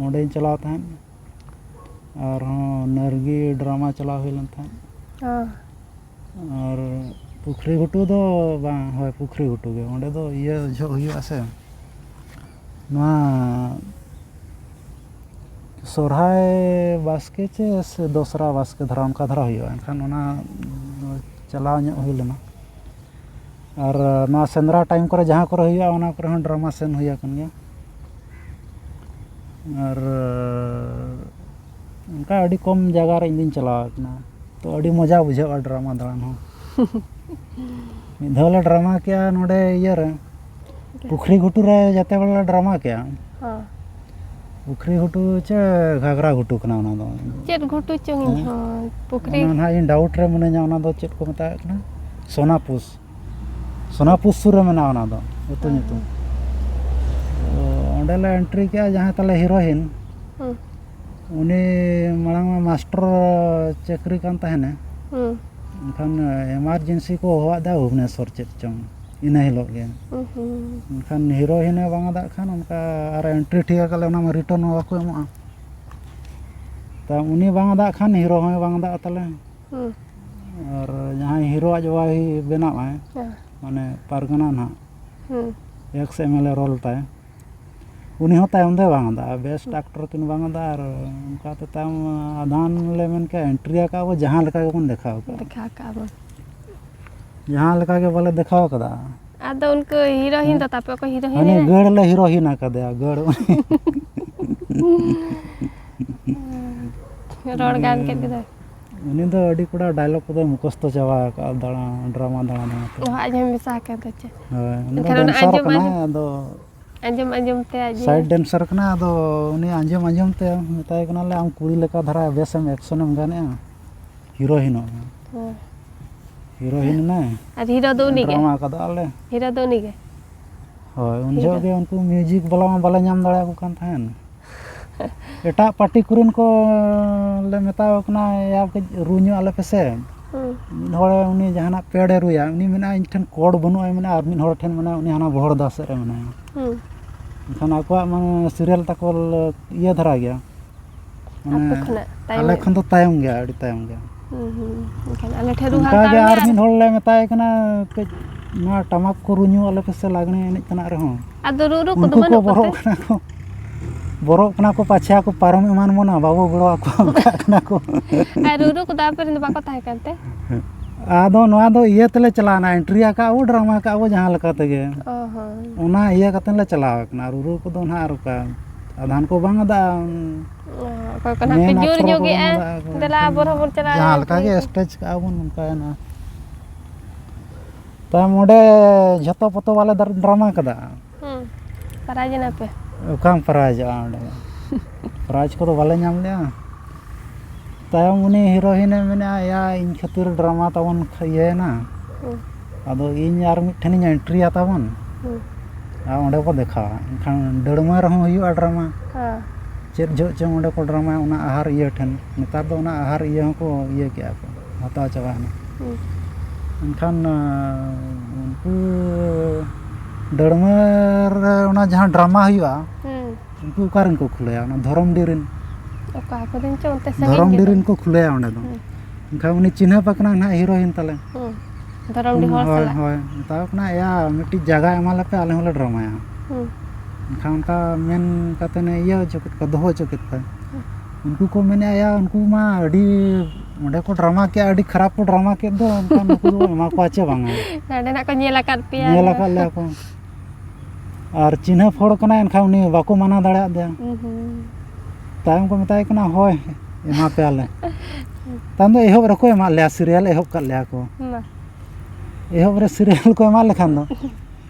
ᱚᱸᱰᱮᱧ ᱪᱟᱞᱟᱣ ᱛᱟᱦᱮᱸᱫ᱾ ᱟᱨᱦᱚᱸ ᱱᱟᱨᱜᱤ ᱰᱨᱟᱢᱟ ᱪᱟᱞᱟᱣ ᱦᱩᱭ ᱞᱮᱱ ᱛᱟᱦᱮᱸᱫ᱾ ᱦᱚᱸ᱾ ᱟᱨ ᱯᱩᱠᱷᱨᱤ ᱜᱷᱩᱴᱩ ᱫᱚ ᱵᱟᱝ, ᱦᱳᱭ, ᱯᱩᱠᱷᱨᱤ ᱜᱷᱩᱴᱩ ᱜᱮ᱾ ᱚᱸᱰᱮ ᱫᱚ ᱤᱭᱟᱹ ᱡᱚᱦᱚᱜ ᱦᱩᱭᱩᱜᱼᱟ ᱥᱮ, ᱱᱚᱣᱟ ᱥᱚᱨᱦᱟᱭ ᱵᱟᱥᱠᱮ ᱪᱮ ᱥᱮ ᱫᱚᱥᱨᱟ ᱵᱟᱥᱠᱮ ᱫᱷᱟᱨᱟ, ᱚᱱᱠᱟ ᱫᱷᱟᱨᱟ ᱦᱩᱭᱩᱜᱼᱟ᱾ ᱮᱱᱠᱷᱟᱱ ᱚᱱᱟ ᱪᱟᱞᱟᱣ ᱧᱚᱜ ᱦᱩᱭ ᱞᱮᱱᱟ᱾ ᱟᱨ ᱱᱚᱣᱟ ᱥᱮᱸᱫᱽᱨᱟ ᱴᱟᱭᱤᱢ ᱠᱚᱨᱮ ᱡᱟᱦᱟᱸ ᱠᱚᱨᱮ ᱦᱩᱭᱩᱜᱼᱟ, ᱚᱱᱟ ᱠᱚᱨᱮ ᱦᱚᱸ ᱰᱨᱟᱢᱟ ᱥᱮᱱ ᱦᱩᱭ ᱟᱠᱟᱱ ᱜᱮᱭᱟ᱾ ᱟᱨ ᱚᱱᱠᱟ ᱟᱹᱰᱤ ᱠᱚᱢ ᱡᱟᱭᱜᱟ ᱨᱮ ᱤᱧ ᱫᱩᱧ ᱪᱟᱞᱟᱣ ᱟᱠᱟᱱᱟ᱾ ᱛᱚ, ᱟᱹᱰᱤ ᱢᱚᱡᱟ ᱵᱩᱡᱷᱟᱹᱜᱼᱟ ᱰᱨᱟᱢᱟ ᱫᱟᱬᱟᱱ ᱦᱚᱸ᱾ ᱢᱤᱫ ᱫᱷᱟᱣ ᱞᱮ ᱰᱨᱟᱢᱟ ᱠᱮᱜᱼᱟ ᱱᱚᱰᱮ ᱤᱭᱟᱹ ᱨᱮ, ᱯᱩᱠᱷᱨᱤ ᱜᱷᱩᱴᱩ ᱨᱮ ᱡᱟᱛᱮ ᱵᱚᱞᱮ ᱞᱮ ᱰᱨᱟᱢᱟ ᱠᱮᱜᱼᱟ᱾ ᱦᱚᱸ᱾ ᱯᱩᱠᱷᱨᱤ ᱜᱷᱩᱴᱩ ᱪᱮ ᱜᱷᱟᱜᱽᱨᱟ ᱜᱷᱩᱴᱩ ᱠᱟᱱᱟ ᱚᱱᱟ ᱫᱚ? ᱪᱮᱫ ᱜᱷᱩᱴᱩ ᱪᱚᱝ ᱤᱧ ᱦᱮᱸ? ᱦᱚᱸ, ᱯᱩᱠᱷᱨᱤ᱾ ᱚᱱᱟ ᱱᱟᱦᱟᱜ ᱤᱧ ᱰᱟᱣᱩᱴ ᱨᱮ ᱢᱤᱱᱟᱹᱧᱟ, ᱚᱱᱟ ᱫᱚ ᱪᱮᱫ ᱠᱚ ᱢᱮᱛᱟᱜ ᱠᱟᱱᱟ? ᱥᱳᱱᱟᱯᱩᱥ᱾ ᱥᱳᱱᱟᱯᱩᱥ ᱥᱩᱨ ᱨᱮ ᱢᱮᱱᱟᱜᱼᱟ ᱚᱱᱟ ᱫᱚ, ᱟᱹᱛᱩ ᱦᱮᱸ, ᱧᱩᱛᱩᱢ᱾ ᱦᱮᱸ᱾ ᱛᱚ, ᱚᱸᱰᱮ ᱞᱮ ᱮᱱᱴᱨᱤ ᱠᱮᱜᱼᱟ, ᱡᱟᱦᱟᱸᱭ ᱛᱟᱞᱮ ᱦᱤᱨᱳᱭᱤᱱ, ᱦᱩᱸ᱾ ᱩᱱᱤ ᱢᱟᱲᱟᱝ ᱢᱟ ᱢᱟᱥᱴᱚᱨ ᱪᱟᱹᱠᱨᱤ ᱠᱟᱱ ᱛᱟᱦᱮᱱᱟ᱾ ᱦᱩᱸ᱾ ᱮᱱᱠᱷᱟᱱ ᱮᱢᱟᱨᱡᱮᱱᱥᱤ ᱠᱚ ᱦᱚᱦᱚᱣᱟᱫᱟ ᱵᱷᱩᱵᱽᱱᱮᱥᱚᱨ ᱪᱮᱫ ᱪᱚᱝ, ᱤᱱᱟᱹ ᱦᱤᱞᱳᱜ ᱜᱮ᱾ ᱦᱩᱸ, ᱦᱩᱸ᱾ ᱮᱱᱠᱷᱟᱱ ᱦᱤᱨᱳᱭᱤᱱᱮ ᱵᱟᱝ ᱟᱫᱟᱜ ᱠᱷᱟᱱ, ᱚᱱᱠᱟ ᱟᱨ ᱮᱱᱴᱨᱤ ᱴᱷᱤᱠ ᱟᱠᱟᱫ ᱞᱮ, ᱚᱱᱟ ᱢᱟ ᱨᱤᱴᱟᱨᱱ ᱢᱟ ᱵᱟᱠᱚ ᱮᱢᱚᱜᱼᱟ᱾ ᱛᱟ ᱩᱱᱤ ᱵᱟᱝ ᱟᱫᱟᱜ ᱠᱷᱟᱱ ᱦᱤᱨᱳ ᱦᱚᱸᱭ ᱵᱟᱝ ᱟᱫᱟᱜ ᱛᱟᱞᱮ᱾ ᱦᱩᱸ᱾ ᱟᱨ ᱡᱟᱦᱟᱸᱭ ᱦᱤᱨᱳᱣᱟᱜ ᱡᱟᱶᱟᱭ ᱵᱮᱱᱟᱣ ᱟᱭ, ᱦᱮᱸ᱾ ᱢᱟᱱᱮ ᱯᱟᱨᱜᱟᱱᱟ ᱱᱟᱦᱟᱜ, ᱦᱩᱸ᱾ ᱮᱠᱥ ᱮᱢ ᱮᱞ ᱮ ᱨᱳᱞ ᱛᱟᱭ, ᱩᱱᱤ ᱦᱚᱸ ᱛᱟᱭᱚᱢ ᱫᱚᱭ ᱵᱟᱝ ᱟᱫᱟ, ᱵᱮᱥᱴ ᱦᱩᱸ᱾ ᱟᱠᱴᱚᱨ ᱠᱤᱱ ᱵᱟᱝ ᱟᱫᱟ, ᱟᱨ ᱚᱱᱠᱟᱛᱮ ᱛᱟᱭᱚᱢ ᱟᱫᱷᱟᱱ ᱞᱮ ᱢᱮᱱ ᱠᱮᱜᱼᱟ, ᱮᱱᱴᱨᱤ ᱟᱠᱟᱫ ᱵᱚ, ᱡᱟᱦᱟᱸ ᱞᱮᱠᱟ ᱜᱮᱵᱚᱱ ᱫᱮᱠᱷᱟᱣ ᱠᱟᱜᱼᱟ᱾ ᱫᱮᱠᱷᱟᱣ ᱠᱟᱜᱼᱟ ᱵᱚᱱ᱾ ᱡᱟᱦᱟᱸ ᱞᱮᱠᱟ ᱜᱮ ᱵᱟᱞᱮ ᱫᱮᱠᱷᱟᱣ ᱠᱟᱫᱟ, ᱟᱫᱚ ᱩᱱᱠᱩ ᱦᱤᱨᱳᱭᱤᱱ ᱫᱚ ᱛᱟᱯᱮ ᱚᱠᱚᱭ ᱦᱤᱨᱳᱭᱤᱱ ᱦᱟᱱᱮ ᱦᱮᱱᱟᱭ? ᱜᱟᱹᱲ ᱞᱮ ᱦᱤᱨᱳᱭᱤᱱ ᱟᱠᱟᱫᱮᱭᱟ, ᱜᱟᱹᱲ᱾ ᱨᱚᱲ ᱜᱟᱱ ᱠᱮᱫ ᱜᱮᱫᱚᱭ᱾ ᱩᱱᱤ ᱫᱚ ᱟᱹᱰᱤ ᱠᱚᱲᱟ ᱰᱟᱭᱞᱚᱜ ᱠᱚᱫᱚᱭ ᱢᱩᱠᱷᱚᱥᱛᱚ ᱪᱟᱵᱟ ᱟᱠᱟᱫᱼᱟ, ᱫᱟᱬᱟ, ᱰᱨᱟᱢᱟ ᱫᱟᱬᱟ ᱫᱟᱬᱟ ᱛᱮ᱾ ᱚ, ᱟᱡ ᱦᱚᱸ ᱢᱮᱥᱟ ᱟᱠᱟᱫᱟ ᱪᱮ? ᱦᱳᱭ, ᱩᱱᱤ ᱫᱚ ᱮᱱᱠᱷᱟᱱ ᱚᱱᱟ ᱰᱮᱱᱥᱟᱨ ᱟᱸᱡᱚᱢ ᱠᱟᱱᱟᱭ, ᱟᱸᱡᱚᱢ ᱟᱫᱚ ᱟᱸᱡᱚᱢ ᱟᱸᱡᱚᱢ ᱛᱮ ᱟᱡ ᱥᱟᱭᱤᱰ ᱰᱮᱱᱥᱟᱨ ᱠᱟᱱᱟᱭ, ᱟᱫᱚ ᱩᱱᱤ ᱟᱸᱡᱚᱢ ᱟᱸᱡᱚᱢ ᱛᱮ ᱢᱮᱛᱟᱭ ᱠᱟᱱᱟᱞᱮ, "ᱟᱢ ᱠᱩᱲᱤ ᱞᱮᱠᱟ ᱫᱷᱟᱨᱟ ᱵᱮᱥᱮᱢ ᱮᱠᱥᱚᱱᱮᱢ ᱜᱟᱱᱮᱜᱼᱟ, ᱦᱤᱨᱳᱭᱤᱱᱚᱜ ᱢᱮ᱾" ᱦᱮᱸ᱾ ᱦᱤᱨᱳᱭᱤᱱ ᱮᱱᱟᱭ᱾ ᱟᱨ ᱦᱤᱨᱳ ᱫᱚ ᱩᱱᱤ ᱜᱮ? ᱰᱨᱟᱢᱟ ᱠᱟᱫᱟ ᱞᱮ᱾ ᱦᱤᱨᱳ ᱫᱚ ᱩᱱᱤ ᱜᱮ? ᱦᱳᱭ, ᱩᱱ ᱦᱤᱨᱳ᱾ ᱡᱚᱦᱚᱜ ᱜᱮ ᱩᱱᱠᱩ ᱢᱤᱣᱡᱤᱠ ᱵᱟᱞᱟ ᱢᱟ ᱵᱟᱞᱮ ᱧᱟᱢ ᱫᱟᱲᱮᱭᱟᱠᱚ ᱠᱟᱱ ᱛᱟᱦᱮᱸᱱ᱾ ᱮᱴᱟᱜ ᱯᱟᱨᱴᱤ ᱠᱚᱨᱮᱱ ᱠᱚ ᱞᱮ ᱢᱮᱛᱟᱣ ᱠᱟᱱᱟ, "ᱭᱟ, ᱠᱟᱹᱡ ᱨᱩ ᱧᱚᱜ ᱟᱞᱮ ᱯᱮᱥᱮ᱾" ᱦᱩᱸ᱾ ᱢᱤᱫ ᱦᱚᱲ ᱩᱱᱤ ᱡᱟᱦᱟᱱᱟᱜ ᱯᱮᱰ ᱮ ᱨᱩᱭᱟ, ᱩᱱᱤ ᱢᱮᱱᱟᱭᱟ, "ᱤᱧ ᱴᱷᱮᱱ ᱠᱚᱨᱰ ᱵᱟᱹᱱᱩᱜᱼᱟ", ᱢᱮᱱᱟ, ᱟᱨ ᱢᱤᱫ ᱦᱚᱲ ᱴᱷᱮᱱ ᱢᱮᱱᱟᱭᱟ, ᱩᱱᱤ ᱦᱟᱱᱟ ᱵᱚᱦᱚᱲᱫᱟ ᱥᱮᱫ ᱨᱮ ᱢᱮᱱᱟᱭᱟ᱾ ᱦᱩᱸ᱾ ᱮᱱᱠᱷᱟᱱ ᱟᱠᱚᱣᱟᱜ ᱢᱟᱱᱮ ᱥᱤᱨᱤᱭᱟᱞ ᱛᱟᱠᱚ ᱞᱮ ᱤᱭᱟᱹ ᱫᱷᱟᱨᱟ ᱜᱮᱭᱟ᱾ ᱢᱟᱱᱮ ᱟᱯᱮ ᱠᱷᱚᱱᱟᱜ ᱛᱟᱭᱚᱢ ᱟᱞᱮ ᱧᱚᱜ ᱠᱷᱚᱱ ᱜᱮ᱾ ᱫᱚ ᱛᱟᱭᱚᱢ ᱜᱮᱭᱟ, ᱟᱹᱰᱤ ᱛᱟᱭᱚᱢ ᱜᱮᱭᱟ᱾ ᱦᱩᱸ, ᱦᱩᱸ᱾ ᱮᱱᱠᱷᱟᱱ ᱟᱞᱮ ᱴᱷᱮᱱ ᱨᱩ ᱚᱱᱠᱟ ᱦᱟᱛᱟᱲ ᱜᱮ ᱢᱮ ᱟᱨ ᱟᱨ ᱢᱤᱫ ᱦᱚᱲ ᱞᱮ ᱢᱮᱛᱟᱭ ᱠᱟᱱᱟ, "ᱠᱟᱹᱡ ᱱᱚᱣᱟ ᱴᱟᱢᱟᱠ ᱠᱚ ᱨᱩ ᱧᱚᱜ ᱟᱞᱮ ᱯᱮᱥᱮ ᱞᱟᱜᱽᱬᱮ ᱮᱱᱮᱡ ᱛᱮᱱᱟᱜ ᱨᱮᱦᱚᱸ᱾" ᱟᱫᱚ ᱨᱩ ᱨᱩ ᱠᱚᱫᱚ ᱩᱱᱠᱩ ᱠᱚ ᱵᱟᱹᱱᱩᱜ ᱵᱚᱨᱚᱜ ᱠᱚᱛᱮ? ᱠᱟᱱᱟ ᱠᱚ, ᱵᱚᱨᱚᱜ ᱠᱟᱱᱟ ᱠᱚ, ᱯᱟᱪᱷᱮ ᱠᱚ ᱯᱟᱨᱚᱢ ᱮᱢᱟᱱ ᱵᱚᱱᱟ, ᱵᱟᱵᱚ ᱜᱚᱲᱚ ᱟᱠᱚᱣᱟ, ᱚᱱᱠᱟᱜ ᱠᱟᱱᱟ ᱠᱚ᱾ ᱟᱨ ᱨᱩ ᱨᱩ ᱠᱚᱫᱚ ᱟᱯᱮ ᱨᱮᱱ ᱫᱚ ᱵᱟᱠᱚ ᱛᱟᱦᱮᱸ ᱠᱟᱱ ᱛᱮ? ᱟᱫᱚ ᱱᱚᱣᱟ ᱫᱚ ᱤᱭᱟᱹ ᱛᱮᱞᱮ ᱪᱟᱞᱟᱣᱱᱟ, ᱮᱱᱴᱨᱤ ᱟᱠᱟᱫ ᱟᱵᱚ, ᱰᱨᱟᱢᱟ ᱟᱠᱟᱫ ᱟᱵᱚ ᱡᱟᱦᱟᱸ ᱞᱮᱠᱟ ᱛᱮᱜᱮ᱾ ᱚ ᱦᱚᱸ᱾ ᱚᱱᱟ ᱤᱭᱟᱹ ᱠᱟᱛᱮ ᱞᱮ ᱪᱟᱞᱟᱣ ᱠᱟᱱᱟ᱾ ᱨᱩ ᱨᱩ ᱠᱚᱫᱚ ᱱᱟᱦᱟᱜ ᱟᱨ ᱚᱠᱟ, ᱟᱫᱷᱟᱱ ᱠᱚ ᱵᱟᱝ ᱟᱫᱟ, ᱚ, ᱚᱠᱚᱭ ᱠᱚ ᱱᱟᱦᱟᱜ ᱯᱮ ᱢᱮᱱ ᱡᱳᱨ ᱟᱠᱷᱲᱟ ᱧᱚᱜ ᱠᱚ ᱵᱟᱝ ᱮᱜᱼᱟ, ᱟᱫᱟ, ᱫᱮᱞᱟ ᱮᱱᱠᱷᱟᱱ ᱟᱵᱚ ᱦᱚᱸᱵᱚᱱ ᱪᱟᱞᱟᱜᱼᱟ ᱡᱟᱦᱟᱸ ᱞᱮᱠᱟ ᱜᱮ ᱮᱱᱴᱨᱤ᱾ ᱥᱴᱮᱡᱽ ᱠᱟᱜᱼᱟ ᱵᱚᱱ, ᱚᱱᱠᱟᱭᱮᱱᱟ᱾ ᱛᱟᱭᱚᱢ ᱚᱸᱰᱮ ᱡᱷᱚᱛᱚ ᱯᱚᱛᱚ ᱵᱟᱞᱮ ᱫᱟᱨ-, ᱰᱨᱟᱢᱟ ᱠᱟᱫᱟ᱾ ᱦᱩᱸ, ᱯᱨᱟᱭᱤᱡᱽ ᱮᱱᱟ ᱯᱮ? ᱚᱠᱟᱢ ᱯᱨᱟᱭᱤᱡᱚᱜᱼᱟ ᱚᱸᱰᱮ? ᱯᱨᱟᱭᱤᱡᱽ ᱠᱚᱫᱚ ᱵᱟᱞᱮ ᱧᱟᱢ ᱞᱮᱜᱼᱟ᱾ ᱛᱟᱭᱚᱢ ᱩᱱᱤ ᱦᱤᱨᱳᱭᱤᱱᱮ ᱢᱮᱱᱮᱫᱼᱟ, "ᱭᱟ, ᱤᱧ ᱠᱷᱟᱹᱛᱤᱨ ᱰᱨᱟᱢᱟ ᱛᱟᱵᱚᱱ ᱠᱷ-, ᱤᱭᱟᱹᱭᱮᱱᱟ᱾ ᱦᱩᱸ᱾ ᱟᱫᱚ ᱤᱧ ᱟᱨ ᱢᱤᱫᱴᱷᱮᱱᱤᱧ ᱮᱱᱴᱨᱤᱭᱟ ᱛᱟᱵᱚᱱ᱾" ᱦᱩᱸ᱾ ᱟᱨ ᱚᱸᱰᱮ ᱠᱚ ᱫᱮᱠᱷᱟᱣᱟ᱾ ᱮᱱᱠᱷᱟᱱ ᱰᱟᱹᱲᱢᱟᱹ ᱨᱮᱦᱚᱸ ᱦᱩᱭᱩᱜᱼᱟ ᱰᱨᱟᱢᱟ᱾ ᱦᱮᱸ᱾ ᱪᱮᱫ ᱡᱚᱦᱚᱜ ᱪᱚᱝ ᱚᱸᱰᱮ ᱠᱚ ᱰᱨᱟᱢᱟᱭᱟ, ᱚᱱᱟ ᱟᱦᱟᱨ ᱤᱭᱟᱹ ᱴᱷᱮᱱ᱾ ᱱᱮᱛᱟᱨ ᱫᱚ ᱚᱱᱟ ᱟᱦᱟᱨ ᱤᱭᱟᱹ ᱦᱚᱸᱠᱚ ᱤᱭᱟᱹ ᱠᱮᱜᱼᱟ ᱠᱚ, ᱦᱟᱛᱟᱣ ᱪᱟᱵᱟᱭᱮᱱᱟ᱾ ᱦᱩᱸ᱾ ᱮᱱᱠᱷᱟᱱ, ᱟᱸ, ᱩᱱᱠᱩ ᱰᱟᱹᱲᱢᱟᱹ ᱨᱮ ᱚᱱᱟ ᱡᱟᱦᱟᱸ ᱰᱨᱟᱢᱟ ᱦᱩᱭᱩᱜᱼᱟ, ᱦᱩᱸ᱾ ᱩᱱᱠᱩ ᱚᱠᱟ ᱨᱮᱱ ᱠᱚ ᱠᱷᱩᱞᱟᱹᱭᱟ? ᱚᱱᱟ ᱫᱷᱚᱨᱚᱢᱰᱤ ᱨᱮᱱ᱾ ᱚᱠᱟ ᱠᱚᱨᱮᱱ ᱪᱚ ᱚᱱᱛᱮ ᱥᱟᱺᱜᱤᱧ ᱫᱷᱚᱨᱚᱢᱰᱤ ᱜᱮ᱾ ᱨᱮᱱ ᱠᱚ ᱠᱷᱩᱞᱟᱹᱭᱟ ᱚᱸᱰᱮ ᱫᱚ᱾ ᱦᱩᱸ᱾ ᱮᱱᱠᱷᱟᱱ ᱩᱱᱤ ᱪᱤᱱᱦᱟᱹᱯ ᱟᱠᱟᱱᱟ ᱱᱟᱦᱟᱜ ᱦᱤᱨᱳᱭᱤᱱ ᱛᱟᱞᱮ᱾ ᱦᱩᱸ᱾ ᱫᱷᱚᱨᱚᱢᱰᱤ ᱦᱚᱲ ᱦᱳᱭ, ᱥᱟᱞᱟᱜ᱾ ᱦᱳᱭ᱾ ᱢᱮᱛᱟᱣ ᱠᱟᱱᱟ, "ᱮᱭᱟ, ᱢᱤᱫᱴᱤᱡ ᱡᱟᱭᱜᱟ ᱮᱢᱟ ᱞᱮᱯᱮ, ᱟᱞᱮ ᱦᱚᱸᱞᱮ ᱰᱨᱟᱢᱟᱭᱟ᱾" ᱦᱩᱸ᱾ ᱮᱱᱠᱷᱟᱱ ᱚᱱᱠᱟ ᱢᱮᱱ ᱠᱟᱛᱮ ᱤᱭᱟᱹ ᱦᱚᱪᱚ ᱠᱮᱫ ᱠᱚᱣᱟ, ᱫᱚᱦᱚ ᱦᱚᱪᱚ ᱠᱮᱫ ᱠᱚᱣᱟ᱾ ᱦᱩᱸ᱾ ᱩᱱᱠᱩ ᱠᱚ ᱢᱮᱱᱮᱫᱼᱟ, "ᱭᱟ, ᱩᱱᱠᱩ ᱢᱟ ᱟᱹᱰᱤ ᱚᱸᱰᱮ ᱠᱚ ᱰᱨᱟᱢᱟ ᱠᱮᱜᱼᱟ, ᱟᱹᱰᱤ ᱠᱷᱟᱨᱟᱯ ᱠᱚ ᱰᱨᱟᱢᱟ ᱠᱮᱫ ᱫᱚ, ᱚᱱᱠᱟ ᱱᱩᱠᱩ ᱫᱚ ᱮᱢᱟ ᱠᱚᱣᱟ ᱪᱮ ᱵᱟᱝᱟ? ᱱᱚᱰᱮ ᱱᱟᱜ ᱠᱚ ᱧᱮᱞ ᱟᱠᱟᱫ ᱯᱮᱭᱟ᱾ ᱧᱮᱞ ᱟᱠᱟᱫ ᱞᱮᱭᱟ ᱠᱚ᱾ ᱟᱨ ᱪᱤᱱᱦᱟᱹᱯ ᱦᱚᱲ ᱠᱟᱱᱟᱭ, ᱮᱱᱠᱷᱟᱱ ᱩᱱᱤ ᱵᱟᱠᱚ ᱢᱟᱱᱟ ᱫᱟᱲᱮᱭᱟᱫᱮᱭᱟ᱾ ᱦᱩᱸ, ᱦᱩᱸ᱾ ᱛᱟᱭᱚᱢ ᱠᱚ ᱢᱮᱛᱟᱭ ᱠᱟᱱᱟ, "ᱦᱳᱭ, ᱮᱢᱟ ᱯᱮᱭᱟᱞᱮ᱾" ᱛᱟᱭᱚᱢ ᱫᱚ ᱮᱦᱚᱵ ᱨᱮᱠᱚ ᱮᱢᱟᱫ ᱞᱮᱭᱟ, ᱥᱤᱨᱤᱭᱟᱞ ᱮᱦᱚᱵ ᱠᱟᱫ ᱞᱮᱭᱟ ᱠᱚ᱾ ᱢᱟ᱾ ᱮᱦᱚᱵ ᱨᱮ ᱥᱤᱨᱤᱭᱟᱞ ᱠᱚ ᱮᱢᱟᱫ ᱞᱮᱠᱷᱟᱱ ᱫᱚ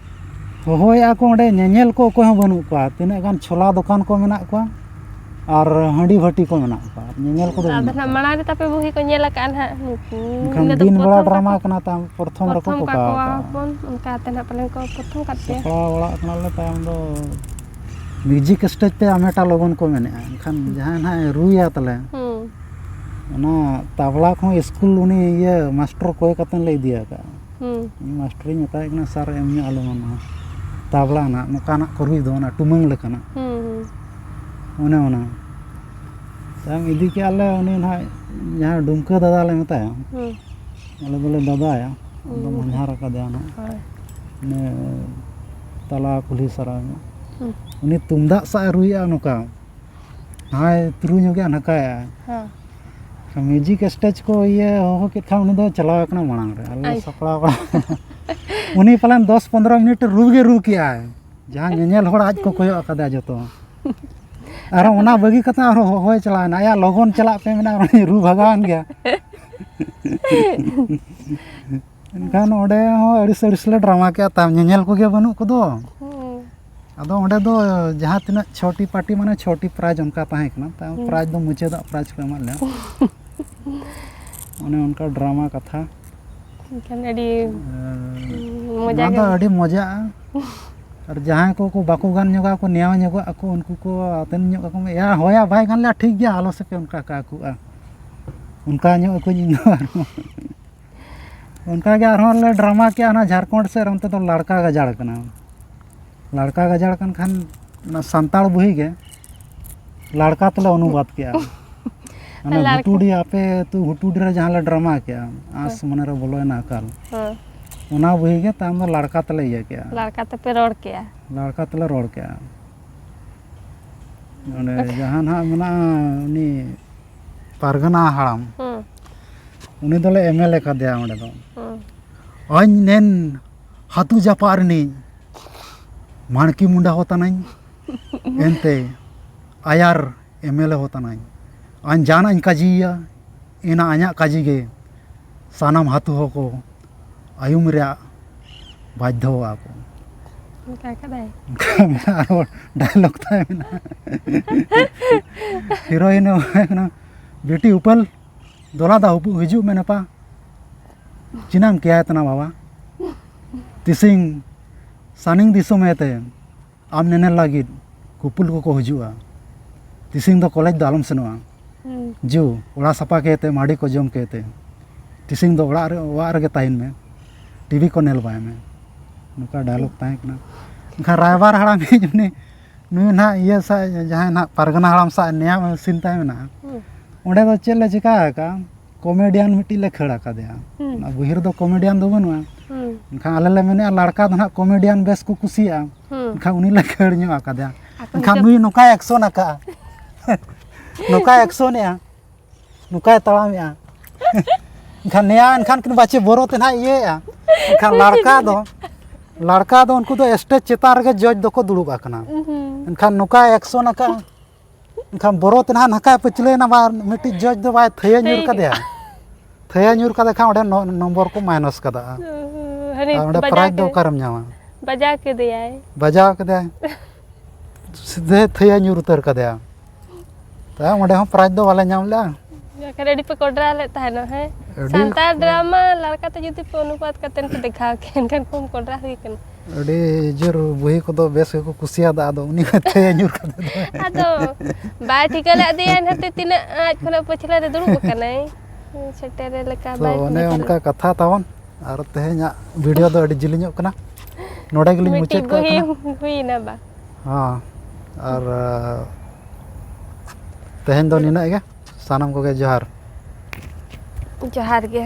ᱦᱚᱦᱚᱭᱮᱫᱼᱟ ᱠᱚ, ᱚᱸᱰᱮ ᱧᱮᱧᱮᱞ ᱠᱚ ᱚᱠᱚᱭ ᱦᱚᱸ ᱵᱟᱹᱱᱩᱜ ᱠᱚᱣᱟ᱾ ᱛᱤᱱᱟᱹᱜ ᱜᱟᱱ ᱪᱷᱳᱞᱟ ᱫᱚᱠᱟᱱ ᱠᱚ ᱢᱮᱱᱟᱜ ᱠᱚᱣᱟ ᱟᱨ ᱦᱟᱺᱰᱤ ᱵᱷᱟᱹᱴᱤ ᱠᱚ ᱢᱮᱱᱟᱜ ᱠᱚᱣᱟ, ᱟᱨ ᱧᱮᱧᱮᱞ ᱠᱚᱫᱚ ᱟᱫᱚ ᱵᱟᱹᱱᱩᱜ ᱱᱟᱜ ᱠᱚᱣᱟ᱾ ᱢᱟᱲᱟᱝ ᱨᱮ ᱛᱟᱯᱮ ᱵᱩᱦᱤ ᱠᱚ ᱧᱮᱞ ᱟᱠᱟᱫᱼᱟ ᱱᱟᱜ ᱱᱩᱠᱩ᱾ ᱮᱱᱠᱷᱟᱱ ᱤᱱᱟᱹ ᱫᱚ ᱫᱤᱱ ᱵᱮᱲᱟ ᱯᱨᱚᱛᱷᱚᱢ ᱰᱨᱟᱢᱟ ᱛᱟᱠᱚ, ᱠᱟᱱᱟ, ᱛᱟᱭᱚᱢ ᱯᱨᱚᱛᱷᱚᱢ ᱨᱮᱠᱚ ᱯᱨᱚᱛᱷᱚᱢ ᱯᱚᱠᱟᱣ ᱠᱟᱠᱚᱣᱟ ᱠᱟᱜᱼᱟ᱾ ᱵᱚᱱ, ᱚᱱᱠᱟ ᱛᱮ ᱱᱟᱜ ᱯᱟᱞᱮᱱ ᱠᱚ ᱯᱨᱚᱛᱷᱚᱢ ᱠᱟᱫ ᱯᱮᱭᱟ᱾ ᱥᱟᱯᱲᱟᱣ ᱵᱟᱲᱟᱜ ᱠᱟᱱᱟᱞᱮ, ᱛᱟᱭᱚᱢ ᱫᱚ ᱢᱤᱣᱡᱤᱠ ᱥᱴᱮᱡᱽ ᱛᱮ ᱟᱢᱮᱴᱟ ᱞᱚᱜᱚᱱ ᱠᱚ ᱢᱮᱱᱮᱫᱼᱟ, ᱮᱱᱠᱷᱟᱱ ᱡᱟᱦᱟᱸᱭ ᱱᱟᱦᱟᱜ ᱮ ᱨᱩᱭᱟ ᱛᱟᱞᱮ, ᱦᱩᱸ, ᱚᱱᱟ ᱛᱟᱵᱞᱟ ᱠᱚᱦᱚᱸ ᱥᱠᱩᱞ ᱩᱱᱤ ᱤᱭᱟᱹ ᱢᱟᱥᱴᱟᱨ ᱠᱚᱭ ᱠᱟᱛᱮ ᱞᱮ ᱤᱫᱤ ᱟᱠᱟᱫᱼᱟ᱾ ᱦᱩᱸ, ᱩᱱᱤ ᱢᱟᱥᱴᱟᱨᱤᱧ ᱢᱮᱛᱟᱭ ᱠᱟᱱᱟ, "ᱥᱟᱨ, ᱮᱢ ᱧᱚᱜ ᱟᱞᱮ ᱢᱟ ᱱᱚᱣᱟ ᱛᱟᱵᱞᱟ ᱱᱟᱜ, ᱱᱚᱝᱠᱟᱱᱟᱜ ᱠᱚ ᱨᱩᱭ ᱫᱚ, ᱚᱱᱟ ᱴᱩᱢᱟᱹᱝ ᱞᱮᱠᱟᱱᱟᱜ", ᱦᱩᱸ, ᱦᱩᱸ᱾ ᱚᱱᱮ ᱚᱱᱟ᱾ ᱛᱟᱭᱚᱢ ᱤᱫᱤ ᱠᱮᱜᱼᱟ ᱞᱮ, ᱩᱱᱤ ᱱᱟᱦᱟᱜ ᱡᱟᱦᱟᱸ ᱰᱩᱢᱠᱟᱹ ᱫᱟᱫᱟ ᱞᱮ ᱢᱮᱛᱟᱭᱟ, ᱦᱩᱸ, ᱟᱞᱮ ᱫᱚᱞᱮ ᱫᱟᱫᱟᱭᱟ, ᱟᱫᱚ ᱦᱩᱸ᱾ ᱢᱟᱡᱷᱟᱨ ᱟᱠᱟᱫᱮᱭᱟ ᱱᱟᱦᱟᱜ, ᱦᱳᱭ᱾ ᱤᱱᱟᱹ ᱛᱟᱞᱟ ᱠᱩᱞᱦᱤ ᱥᱟᱨᱟ ᱧᱚᱜ᱾ ᱦᱩᱸ, ᱩᱱᱤ ᱛᱩᱢᱫᱟᱜ ᱥᱟᱜ ᱮ ᱨᱩᱭᱮᱜᱼᱟ ᱱᱚᱝᱠᱟ, ᱱᱟᱦᱟᱭ ᱛᱩᱨᱩᱭ ᱧᱚᱜᱮᱜᱼᱟ, ᱱᱟᱠᱟᱭᱟ᱾ ᱦᱮᱸ᱾ ᱢᱤᱣᱡᱤᱠ ᱥᱴᱮᱡᱽ ᱠᱚ ᱤᱭᱟᱹ ᱦᱚᱦᱚ ᱠᱮᱫ ᱠᱷᱟᱱ, ᱩᱱᱤ ᱫᱚ ᱪᱟᱞᱟᱣ ᱟᱠᱟᱱᱟ ᱢᱟᱲᱟᱝ ᱨᱮ, ᱟᱞᱮ ᱞᱮ ᱟᱭ᱾ ᱥᱟᱯᱲᱟᱣ ᱵᱟᱲᱟ᱾ ᱩᱱᱤ ᱯᱟᱞᱮᱱ ᱫᱚᱥ ᱯᱚᱱᱫᱽᱨᱚ ᱢᱤᱱᱤᱴ ᱨᱩ ᱜᱮ ᱨᱩ ᱠᱮᱜᱼᱟᱭ, ᱡᱟᱦᱟᱸ ᱧᱮᱧᱮᱞ ᱦᱚᱲ ᱟᱡ ᱠᱚ ᱠᱚᱭᱚᱜ ᱟᱠᱟᱫᱟ ᱡᱚᱛᱚ᱾ ᱟᱨᱦᱚᱸ ᱚᱱᱟ ᱵᱟᱹᱜᱤ ᱠᱟᱛᱮ ᱟᱨᱦᱚᱸ ᱦᱚᱦᱚᱭ ᱪᱟᱞᱟᱣ ᱮᱱᱟ, ᱟᱭᱟᱜ ᱞᱚᱜᱚᱱ ᱪᱟᱞᱟᱜ ᱯᱮ ᱢᱮᱱᱟ, ᱩᱱᱤ ᱨᱩ ᱵᱷᱟᱜᱟᱣ ᱮᱱ ᱜᱮᱭᱟ᱾ ᱮᱱᱠᱷᱟᱱ ᱚᱸᱰᱮ ᱦᱚᱸ ᱟᱹᱲᱤᱥ ᱟᱹᱲᱤᱥ ᱞᱮ ᱰᱨᱟᱢᱟ ᱠᱮᱜᱼᱟ, ᱛᱟᱢ ᱧᱮᱧᱮᱞ ᱠᱚᱜᱮ ᱵᱟᱹᱱᱩᱜ ᱠᱚᱫᱚ᱾ ᱦᱩᱸ, ᱟᱫᱚ ᱚᱸᱰᱮ ᱫᱚ ᱡᱟᱦᱟᱸ ᱛᱤᱱᱟᱹᱜ ᱪᱷᱚᱴᱤ ᱯᱟᱨᱴᱤ, ᱢᱟᱱᱮ ᱪᱷᱚᱴᱤ ᱯᱨᱟᱭᱤᱡᱽ ᱚᱱᱠᱟ ᱛᱟᱦᱮᱸ ᱠᱟᱱᱟ, ᱛᱟᱭᱚᱢ ᱦᱩᱸ᱾ ᱯᱨᱟᱭᱤᱡᱽ ᱫᱚ ᱢᱩᱪᱟᱹᱫᱟᱜ ᱯᱨᱟᱭᱤᱡᱽ ᱠᱚ ᱮᱢᱟᱫ ᱞᱮᱭᱟ᱾ ᱚᱱᱮ ᱚᱱᱠᱟ ᱰᱨᱟᱢᱟ ᱠᱟᱛᱷᱟ᱾ ᱮᱱᱠᱷᱟᱱ ᱟᱹᱰᱤ ᱟᱨ ᱢᱚᱡᱟ ᱚᱱᱟ ᱜᱮ᱾ ᱫᱚ ᱟᱹᱰᱤ ᱢᱚᱡᱟᱜᱼᱟ᱾ ᱟᱨ ᱡᱟᱦᱟᱸᱭ ᱠᱚᱠᱚ ᱵᱟᱠᱚ ᱜᱟᱱ ᱧᱚᱜᱟ ᱠᱚ, ᱱᱮᱭᱟᱣ ᱧᱚᱜᱚᱜ ᱟᱠᱚ, ᱩᱱᱠᱩ ᱠᱚ ᱟᱛᱮᱱ ᱧᱚᱜ ᱟᱠᱚ, "ᱭᱟ, ᱦᱳᱭᱟ, ᱵᱟᱭ ᱜᱟᱱ ᱞᱮᱭᱟ, ᱴᱷᱤᱠ ᱜᱮᱭᱟ, ᱟᱞᱚ ᱥᱮᱯᱮ ᱚᱱᱠᱟ ᱠᱟᱠᱚᱜᱼᱟ", ᱚᱱᱠᱟ ᱧᱚᱜ ᱟᱠᱚᱧ ᱤᱧ ᱫᱚ ᱟᱨᱦᱚᱸ᱾ ᱚᱱᱠᱟ ᱜᱮ ᱟᱨᱦᱚᱸ ᱞᱮ ᱰᱨᱟᱢᱟ ᱠᱮᱜᱼᱟ ᱚᱱᱟ ᱡᱷᱟᱲᱠᱷᱚᱸᱰ ᱥᱮᱫ ᱨᱮ, ᱚᱱᱛᱮ ᱫᱚ ᱞᱟᱲᱠᱟ ᱜᱟᱡᱟᱲ ᱠᱟᱱᱟ᱾ ᱞᱟᱲᱠᱟ ᱜᱟᱡᱟᱲ ᱠᱟᱱ ᱠᱷᱟᱱ ᱚᱱᱟ ᱥᱟᱱᱛᱟᱲ ᱵᱩᱦᱤ ᱜᱮ ᱞᱟᱲᱠᱟ ᱛᱮᱞᱮ ᱚᱱᱩᱵᱟᱫ ᱠᱮᱜᱼᱟ᱾ ᱚᱱᱟ ᱞᱟᱲᱠᱟ᱾ ᱜᱷᱩᱴᱩᱰᱤ, ᱟᱯᱮ ᱟᱹᱛᱩ ᱜᱷᱩᱴᱩᱰᱤ ᱨᱮ ᱡᱟᱦᱟᱸ ᱞᱮ ᱰᱨᱟᱢᱟ ᱠᱮᱜᱼᱟ, ᱟᱸᱥ ᱢᱚᱱᱮ ᱨᱮ ᱵᱚᱞᱚᱭᱮᱱᱟ ᱟᱠᱟᱞ, ᱦᱮᱸ᱾ ᱚᱱᱟ ᱵᱩᱦᱤ ᱜᱮ ᱛᱟᱭᱚᱢ ᱫᱚ ᱞᱟᱲᱠᱟ ᱛᱮᱞᱮ ᱤᱭᱟᱹ ᱠᱮᱜᱼᱟ᱾ ᱞᱟᱲᱠᱟ ᱛᱮᱯᱮ ᱨᱚᱲ ᱠᱮᱜᱼᱟ᱾ ᱞᱟᱲᱠᱟ ᱛᱮᱞᱮ ᱨᱚᱲ ᱠᱮᱜᱼᱟ᱾ ᱚᱸᱰᱮ ᱡᱟᱦᱟᱸ ᱱᱟᱦᱟᱜ ᱢᱮᱱᱟᱜᱼᱟ, ᱩᱱᱤ ᱯᱟᱨᱜᱟᱱᱟ ᱦᱟᱲᱟᱢ, ᱦᱩᱸ᱾ ᱩᱱᱤ ᱫᱚᱞᱮ ᱮᱢᱮᱞᱮ ᱠᱟᱫᱮᱭᱟ ᱚᱸᱰᱮ ᱫᱚ᱾ ᱦᱩᱸ᱾ ᱟᱧ ᱱᱮᱱ ᱦᱟᱹᱛᱩ ᱡᱟᱯᱟᱜ ᱨᱤᱱᱤᱡ ᱢᱟᱬᱠᱤ ᱢᱩᱸᱰᱟ ᱦᱚ ᱛᱟᱱᱟᱧ᱾ ᱮᱱᱛᱮ ᱟᱭᱟᱨ ᱮᱢᱮᱞᱮ ᱦᱚ ᱛᱟᱱᱟᱧ᱾ ᱟᱧ ᱡᱟᱦᱟᱱᱟᱜ ᱤᱧ ᱠᱟᱹᱡᱤᱭᱮᱭᱟ, ᱮᱱᱟ ᱟᱧᱟᱜ ᱠᱟᱹᱡᱤ ᱜᱮ ᱥᱟᱱᱟᱢ ᱦᱟᱹᱛᱩ ᱦᱚᱸᱠᱚ ᱟᱭᱩᱢ ᱨᱮᱭᱟᱜ ᱵᱟᱫᱽᱫᱷᱚ ᱟᱠᱚ᱾ ᱚᱱᱠᱟ ᱠᱟᱫᱟᱭ᱾ ᱚᱱᱠᱟ ᱢᱮᱱᱟᱜᱼᱟ, ᱟᱨᱚ ᱰᱟᱭᱞᱚᱜ ᱛᱟᱭ ᱢᱮᱱᱟᱜᱼᱟ᱾ ᱦᱤᱨᱳᱭᱤᱱ ᱮ ᱢᱮᱛᱟᱭ ᱠᱟᱱᱟ, "ᱵᱤᱴᱤ ᱩᱯᱟᱹᱞ, ᱫᱚᱞᱟ ᱫᱟ ᱦᱩᱯᱩ ᱦᱤᱡᱩᱜ ᱢᱮ ᱱᱮᱯᱟ᱾ ᱪᱤᱱᱟᱢ ᱠᱮᱭᱟ ᱛᱟᱱᱟ ᱵᱟᱵᱟ? ᱛᱤᱥᱤᱝ ᱥᱟᱱᱤᱝ ᱫᱤᱥᱚᱢ ᱦᱮᱛᱮ ᱟᱢ ᱱᱮᱱᱮᱞ ᱞᱟᱹᱜᱤᱫ ᱠᱩᱯᱩᱞ ᱠᱚᱠᱚ ᱦᱤᱡᱩᱜᱼᱟ᱾ ᱛᱤᱥᱤᱝ ᱫᱚ ᱠᱚᱞᱮᱡᱽ ᱫᱚ ᱟᱞᱚᱢ ᱥᱮᱱᱚᱜᱼᱟ᱾ ᱦᱩᱸ᱾ ᱡᱩ, ᱚᱲᱟᱜ ᱥᱟᱯᱷᱟ ᱠᱮᱛᱮ, ᱢᱟᱹᱰᱤ ᱠᱚ ᱡᱚᱢ ᱠᱮᱛᱮ, ᱛᱤᱥᱤᱝ ᱫᱚ ᱚᱲᱟᱜ ᱨᱮ, ᱚᱲᱟᱜ ᱨᱮᱜᱮ ᱛᱟᱦᱮᱱ ᱢᱮ, ᱴᱤᱵᱷᱤ ᱠᱚ ᱧᱮᱞ ᱵᱟᱭ ᱢᱮ᱾" ᱱᱚᱝᱠᱟ ᱰᱟᱭᱞᱚᱜ ᱛᱟᱦᱮᱸ ᱠᱟᱱᱟ᱾ ᱮᱱᱠᱷᱟᱱ ᱨᱟᱭᱵᱟᱨ ᱦᱟᱲᱟᱢ ᱦᱮᱡ ᱩᱱᱤ, ᱱᱩᱭ ᱱᱟᱦᱟᱜ ᱤᱭᱟᱹ ᱥᱟᱶ, ᱡᱟᱦᱟᱸᱭ ᱱᱟᱦᱟᱜ ᱯᱟᱨᱜᱟᱱᱟ ᱦᱟᱲᱟᱢ ᱥᱟᱶ ᱱᱮᱭᱟᱣ ᱥᱤᱱ ᱛᱟᱭ ᱢᱮᱱᱟᱜᱼᱟ᱾ ᱦᱩᱸ᱾ ᱚᱸᱰᱮ ᱫᱚ ᱪᱮᱫ ᱞᱮ ᱪᱤᱠᱟ ᱟᱠᱟᱫᱼᱟ? ᱠᱚᱢᱮᱰᱤᱭᱟᱱ ᱢᱤᱫᱴᱤᱡ ᱞᱮ ᱠᱷᱟᱹᱲ ᱟᱠᱟᱫᱮᱭᱟ᱾ ᱦᱩᱸ᱾ ᱚᱱᱟ ᱵᱩᱦᱤ ᱨᱮᱫᱚ ᱠᱚᱢᱮᱰᱤᱭᱟᱱ ᱫᱚ ᱵᱟᱹᱱᱩᱜᱼᱟ᱾ ᱦᱩᱸ᱾ ᱮᱱᱠᱷᱟᱱ ᱟᱞᱮ ᱞᱮ ᱢᱮᱱᱮᱫᱼᱟ, ᱞᱟᱲᱠᱟ ᱫᱚ ᱱᱟᱦᱟᱜ ᱠᱚᱢᱮᱰᱤᱭᱟᱱ ᱵᱮᱥ ᱠᱚ ᱠᱩᱥᱤᱭᱟᱜᱼᱟ᱾ ᱦᱩᱸ᱾ ᱮᱱᱠᱷᱟᱱ ᱩᱱᱤ ᱞᱮ ᱠᱷᱟᱹᱲ ᱧᱚᱜ ᱟᱠᱟᱫᱮᱭᱟ᱾ ᱟᱠᱚ ᱮᱱᱠᱷᱟᱱ ᱫᱚ ᱱᱩᱭ ᱱᱚᱝᱠᱟᱭ ᱮᱠᱥᱚᱱ ᱟᱠᱟᱫᱼᱟ᱾ ᱱᱚᱝᱠᱟᱭ ᱮᱠᱥᱚᱱᱮᱜᱼᱟ, ᱱᱚᱝᱠᱟᱭ ᱛᱟᱲᱟᱢᱮᱜᱼᱟ᱾ ᱮᱱᱠᱷᱟᱱ ᱱᱮᱭᱟ ᱮᱱᱠᱷᱟᱱ ᱠᱤᱱ ᱵᱟᱪᱮ ᱵᱚᱨᱚ ᱛᱮ ᱱᱟᱦᱟᱜ ᱤᱭᱟᱹᱭᱮᱜᱼᱟ᱾ ᱮᱱᱠᱷᱟᱱ ᱞᱟᱲᱠᱟ ᱫᱚ, ᱞᱟᱲᱠᱟ ᱫᱚ ᱩᱱᱠᱩ ᱫᱚ ᱥᱴᱮᱡᱽ ᱪᱮᱛᱟᱱ ᱨᱮᱜᱮ ᱡᱚᱡᱽ ᱫᱚᱠᱚ ᱫᱩᱲᱩᱵ ᱟᱠᱟᱱᱟ᱾ ᱩᱦᱩᱸ᱾ ᱮᱱᱠᱷᱟᱱ ᱱᱚᱝᱠᱟᱭ ᱮᱠᱥᱚᱱ ᱟᱠᱟᱫᱼᱟ᱾ ᱮᱱᱠᱷᱟᱱ ᱵᱚᱨᱚ ᱛᱮ ᱱᱟᱦᱟᱜ ᱱᱟᱠᱟᱭ ᱯᱟᱹᱪᱷᱞᱟᱹᱭᱮᱱᱟ, ᱵᱟ ᱢᱤᱫᱴᱤᱡ ᱡᱚᱡᱽ ᱫᱚ ᱵᱟᱭ ᱛᱷᱟᱹᱭᱟᱹ ᱧᱩᱨ ᱛᱷᱟᱹᱭᱟᱹ ᱠᱟᱫᱮᱭᱟ᱾ ᱛᱷᱟᱹᱭᱟᱹ ᱧᱩᱨ ᱠᱟᱫᱮ ᱠᱷᱟᱱ ᱚᱸᱰᱮ ᱱᱚ-, ᱱᱚᱢᱵᱚᱨ ᱠᱚ ᱢᱟᱭᱱᱟᱥ ᱠᱟᱫᱟ᱾ ᱩᱦᱩᱸ, ᱦᱟᱹᱱᱤ ᱟᱨ ᱚᱸᱰᱮ ᱵᱟᱡᱟᱣ ᱯᱨᱟᱭᱤᱡᱽ ᱫᱚ ᱠᱮᱫ-, ᱚᱠᱟᱨᱮᱢ ᱧᱟᱢᱟ? ᱵᱟᱡᱟᱣ ᱠᱮᱫᱮᱭᱟᱭ᱾ ᱵᱟᱡᱟᱣ ᱠᱮᱫᱮᱭᱟᱭ᱾ ᱥᱤᱫᱷᱟᱹ ᱛᱷᱟᱹᱭᱟᱹ ᱧᱩᱨ ᱩᱛᱟᱹᱨ ᱠᱟᱫᱮᱭᱟ᱾ ᱛᱟᱭᱚᱢ ᱚᱸᱰᱮ ᱦᱚᱸ ᱯᱨᱟᱭᱤᱡᱽ ᱫᱚ ᱵᱟᱞᱮ ᱧᱟᱢ ᱞᱮᱜᱼᱟ᱾ ᱮᱱᱠᱷᱟᱱ ᱟᱹᱰᱤ ᱯᱮ ᱠᱚᱰᱨᱟ ᱞᱮᱫ ᱛᱟᱦᱮᱱᱟ, ᱦᱮᱸ? ᱟᱹᱰᱤ ᱥᱟᱱᱛᱟᱲ ᱠᱚ- ᱰᱨᱟᱢᱟ ᱞᱟᱲᱠᱟᱛᱮ ᱡᱩᱫᱤ ᱯᱮ ᱚᱱᱩᱵᱟᱫ ᱠᱟᱛᱮ ᱯᱮ ᱫᱮᱠᱷᱟᱣ ᱠᱮᱭᱟ, ᱮᱱᱠᱷᱟᱱ ᱠᱚᱢ ᱠᱚᱰᱨᱟ ᱦᱩᱭ ᱠᱟᱱᱟ᱾ ᱟᱹᱰᱤ ᱡᱳᱨ ᱵᱩᱦᱤ ᱠᱚᱫᱚ ᱵᱮᱥ ᱜᱮᱠᱚ ᱠᱩᱥᱤᱭᱟᱫᱟ, ᱟᱫᱚ ᱩᱱᱤ ᱦᱚᱸ ᱛᱷᱟᱹᱭᱟᱹ ᱧᱩᱨ ᱠᱟᱛᱮ ᱫᱚ᱾ ᱟᱫᱚ ᱵᱟᱭ ᱴᱷᱤᱠᱟᱹ ᱞᱮᱫ ᱫᱮᱭᱟ ᱮᱱᱦᱚᱛᱮ ᱛᱤᱱᱟᱹᱜ ᱟᱡ ᱠᱷᱚᱱᱟᱜ ᱯᱟᱹᱪᱷᱞᱟᱹ ᱨᱮ ᱫᱩᱲᱩᱵ ᱟᱠᱟᱱᱟᱭ᱾ ᱥᱮᱴᱮᱨ ᱞᱮᱠᱟ ᱛᱚ ᱵᱟᱭ ᱚᱱᱮ ᱴᱷᱤᱠᱟᱹ ᱚᱱᱠᱟ ᱞᱮᱫ᱾ ᱠᱟᱛᱷᱟ ᱛᱟᱵᱚᱱ, ᱟᱨ ᱛᱮᱦᱮᱧᱟᱜ ᱵᱷᱤᱰᱤᱭᱳ ᱫᱚ ᱟᱹᱰᱤ ᱡᱤᱞᱤᱧᱚᱜ ᱠᱟᱱᱟ, ᱱᱚᱰᱮ ᱜᱮᱞᱤᱧ ᱢᱤᱫᱴᱤᱡ ᱢᱩᱪᱟᱹᱫ ᱠᱟᱜ ᱵᱩᱦᱤ ᱠᱟᱱᱟ᱾ ᱦᱩᱭᱱᱟ ᱵᱟ? ᱦᱚᱸ, ᱟᱨ, ᱟ, ᱛᱮᱦᱮᱧ ᱫᱚ ᱱᱤᱱᱟᱹᱜ ᱜᱮ᱾ ᱥᱟᱱᱟᱢ ᱠᱚᱜᱮ ᱡᱚᱦᱟᱨ᱾ ᱡᱚᱦᱟᱨ ᱜᱮ᱾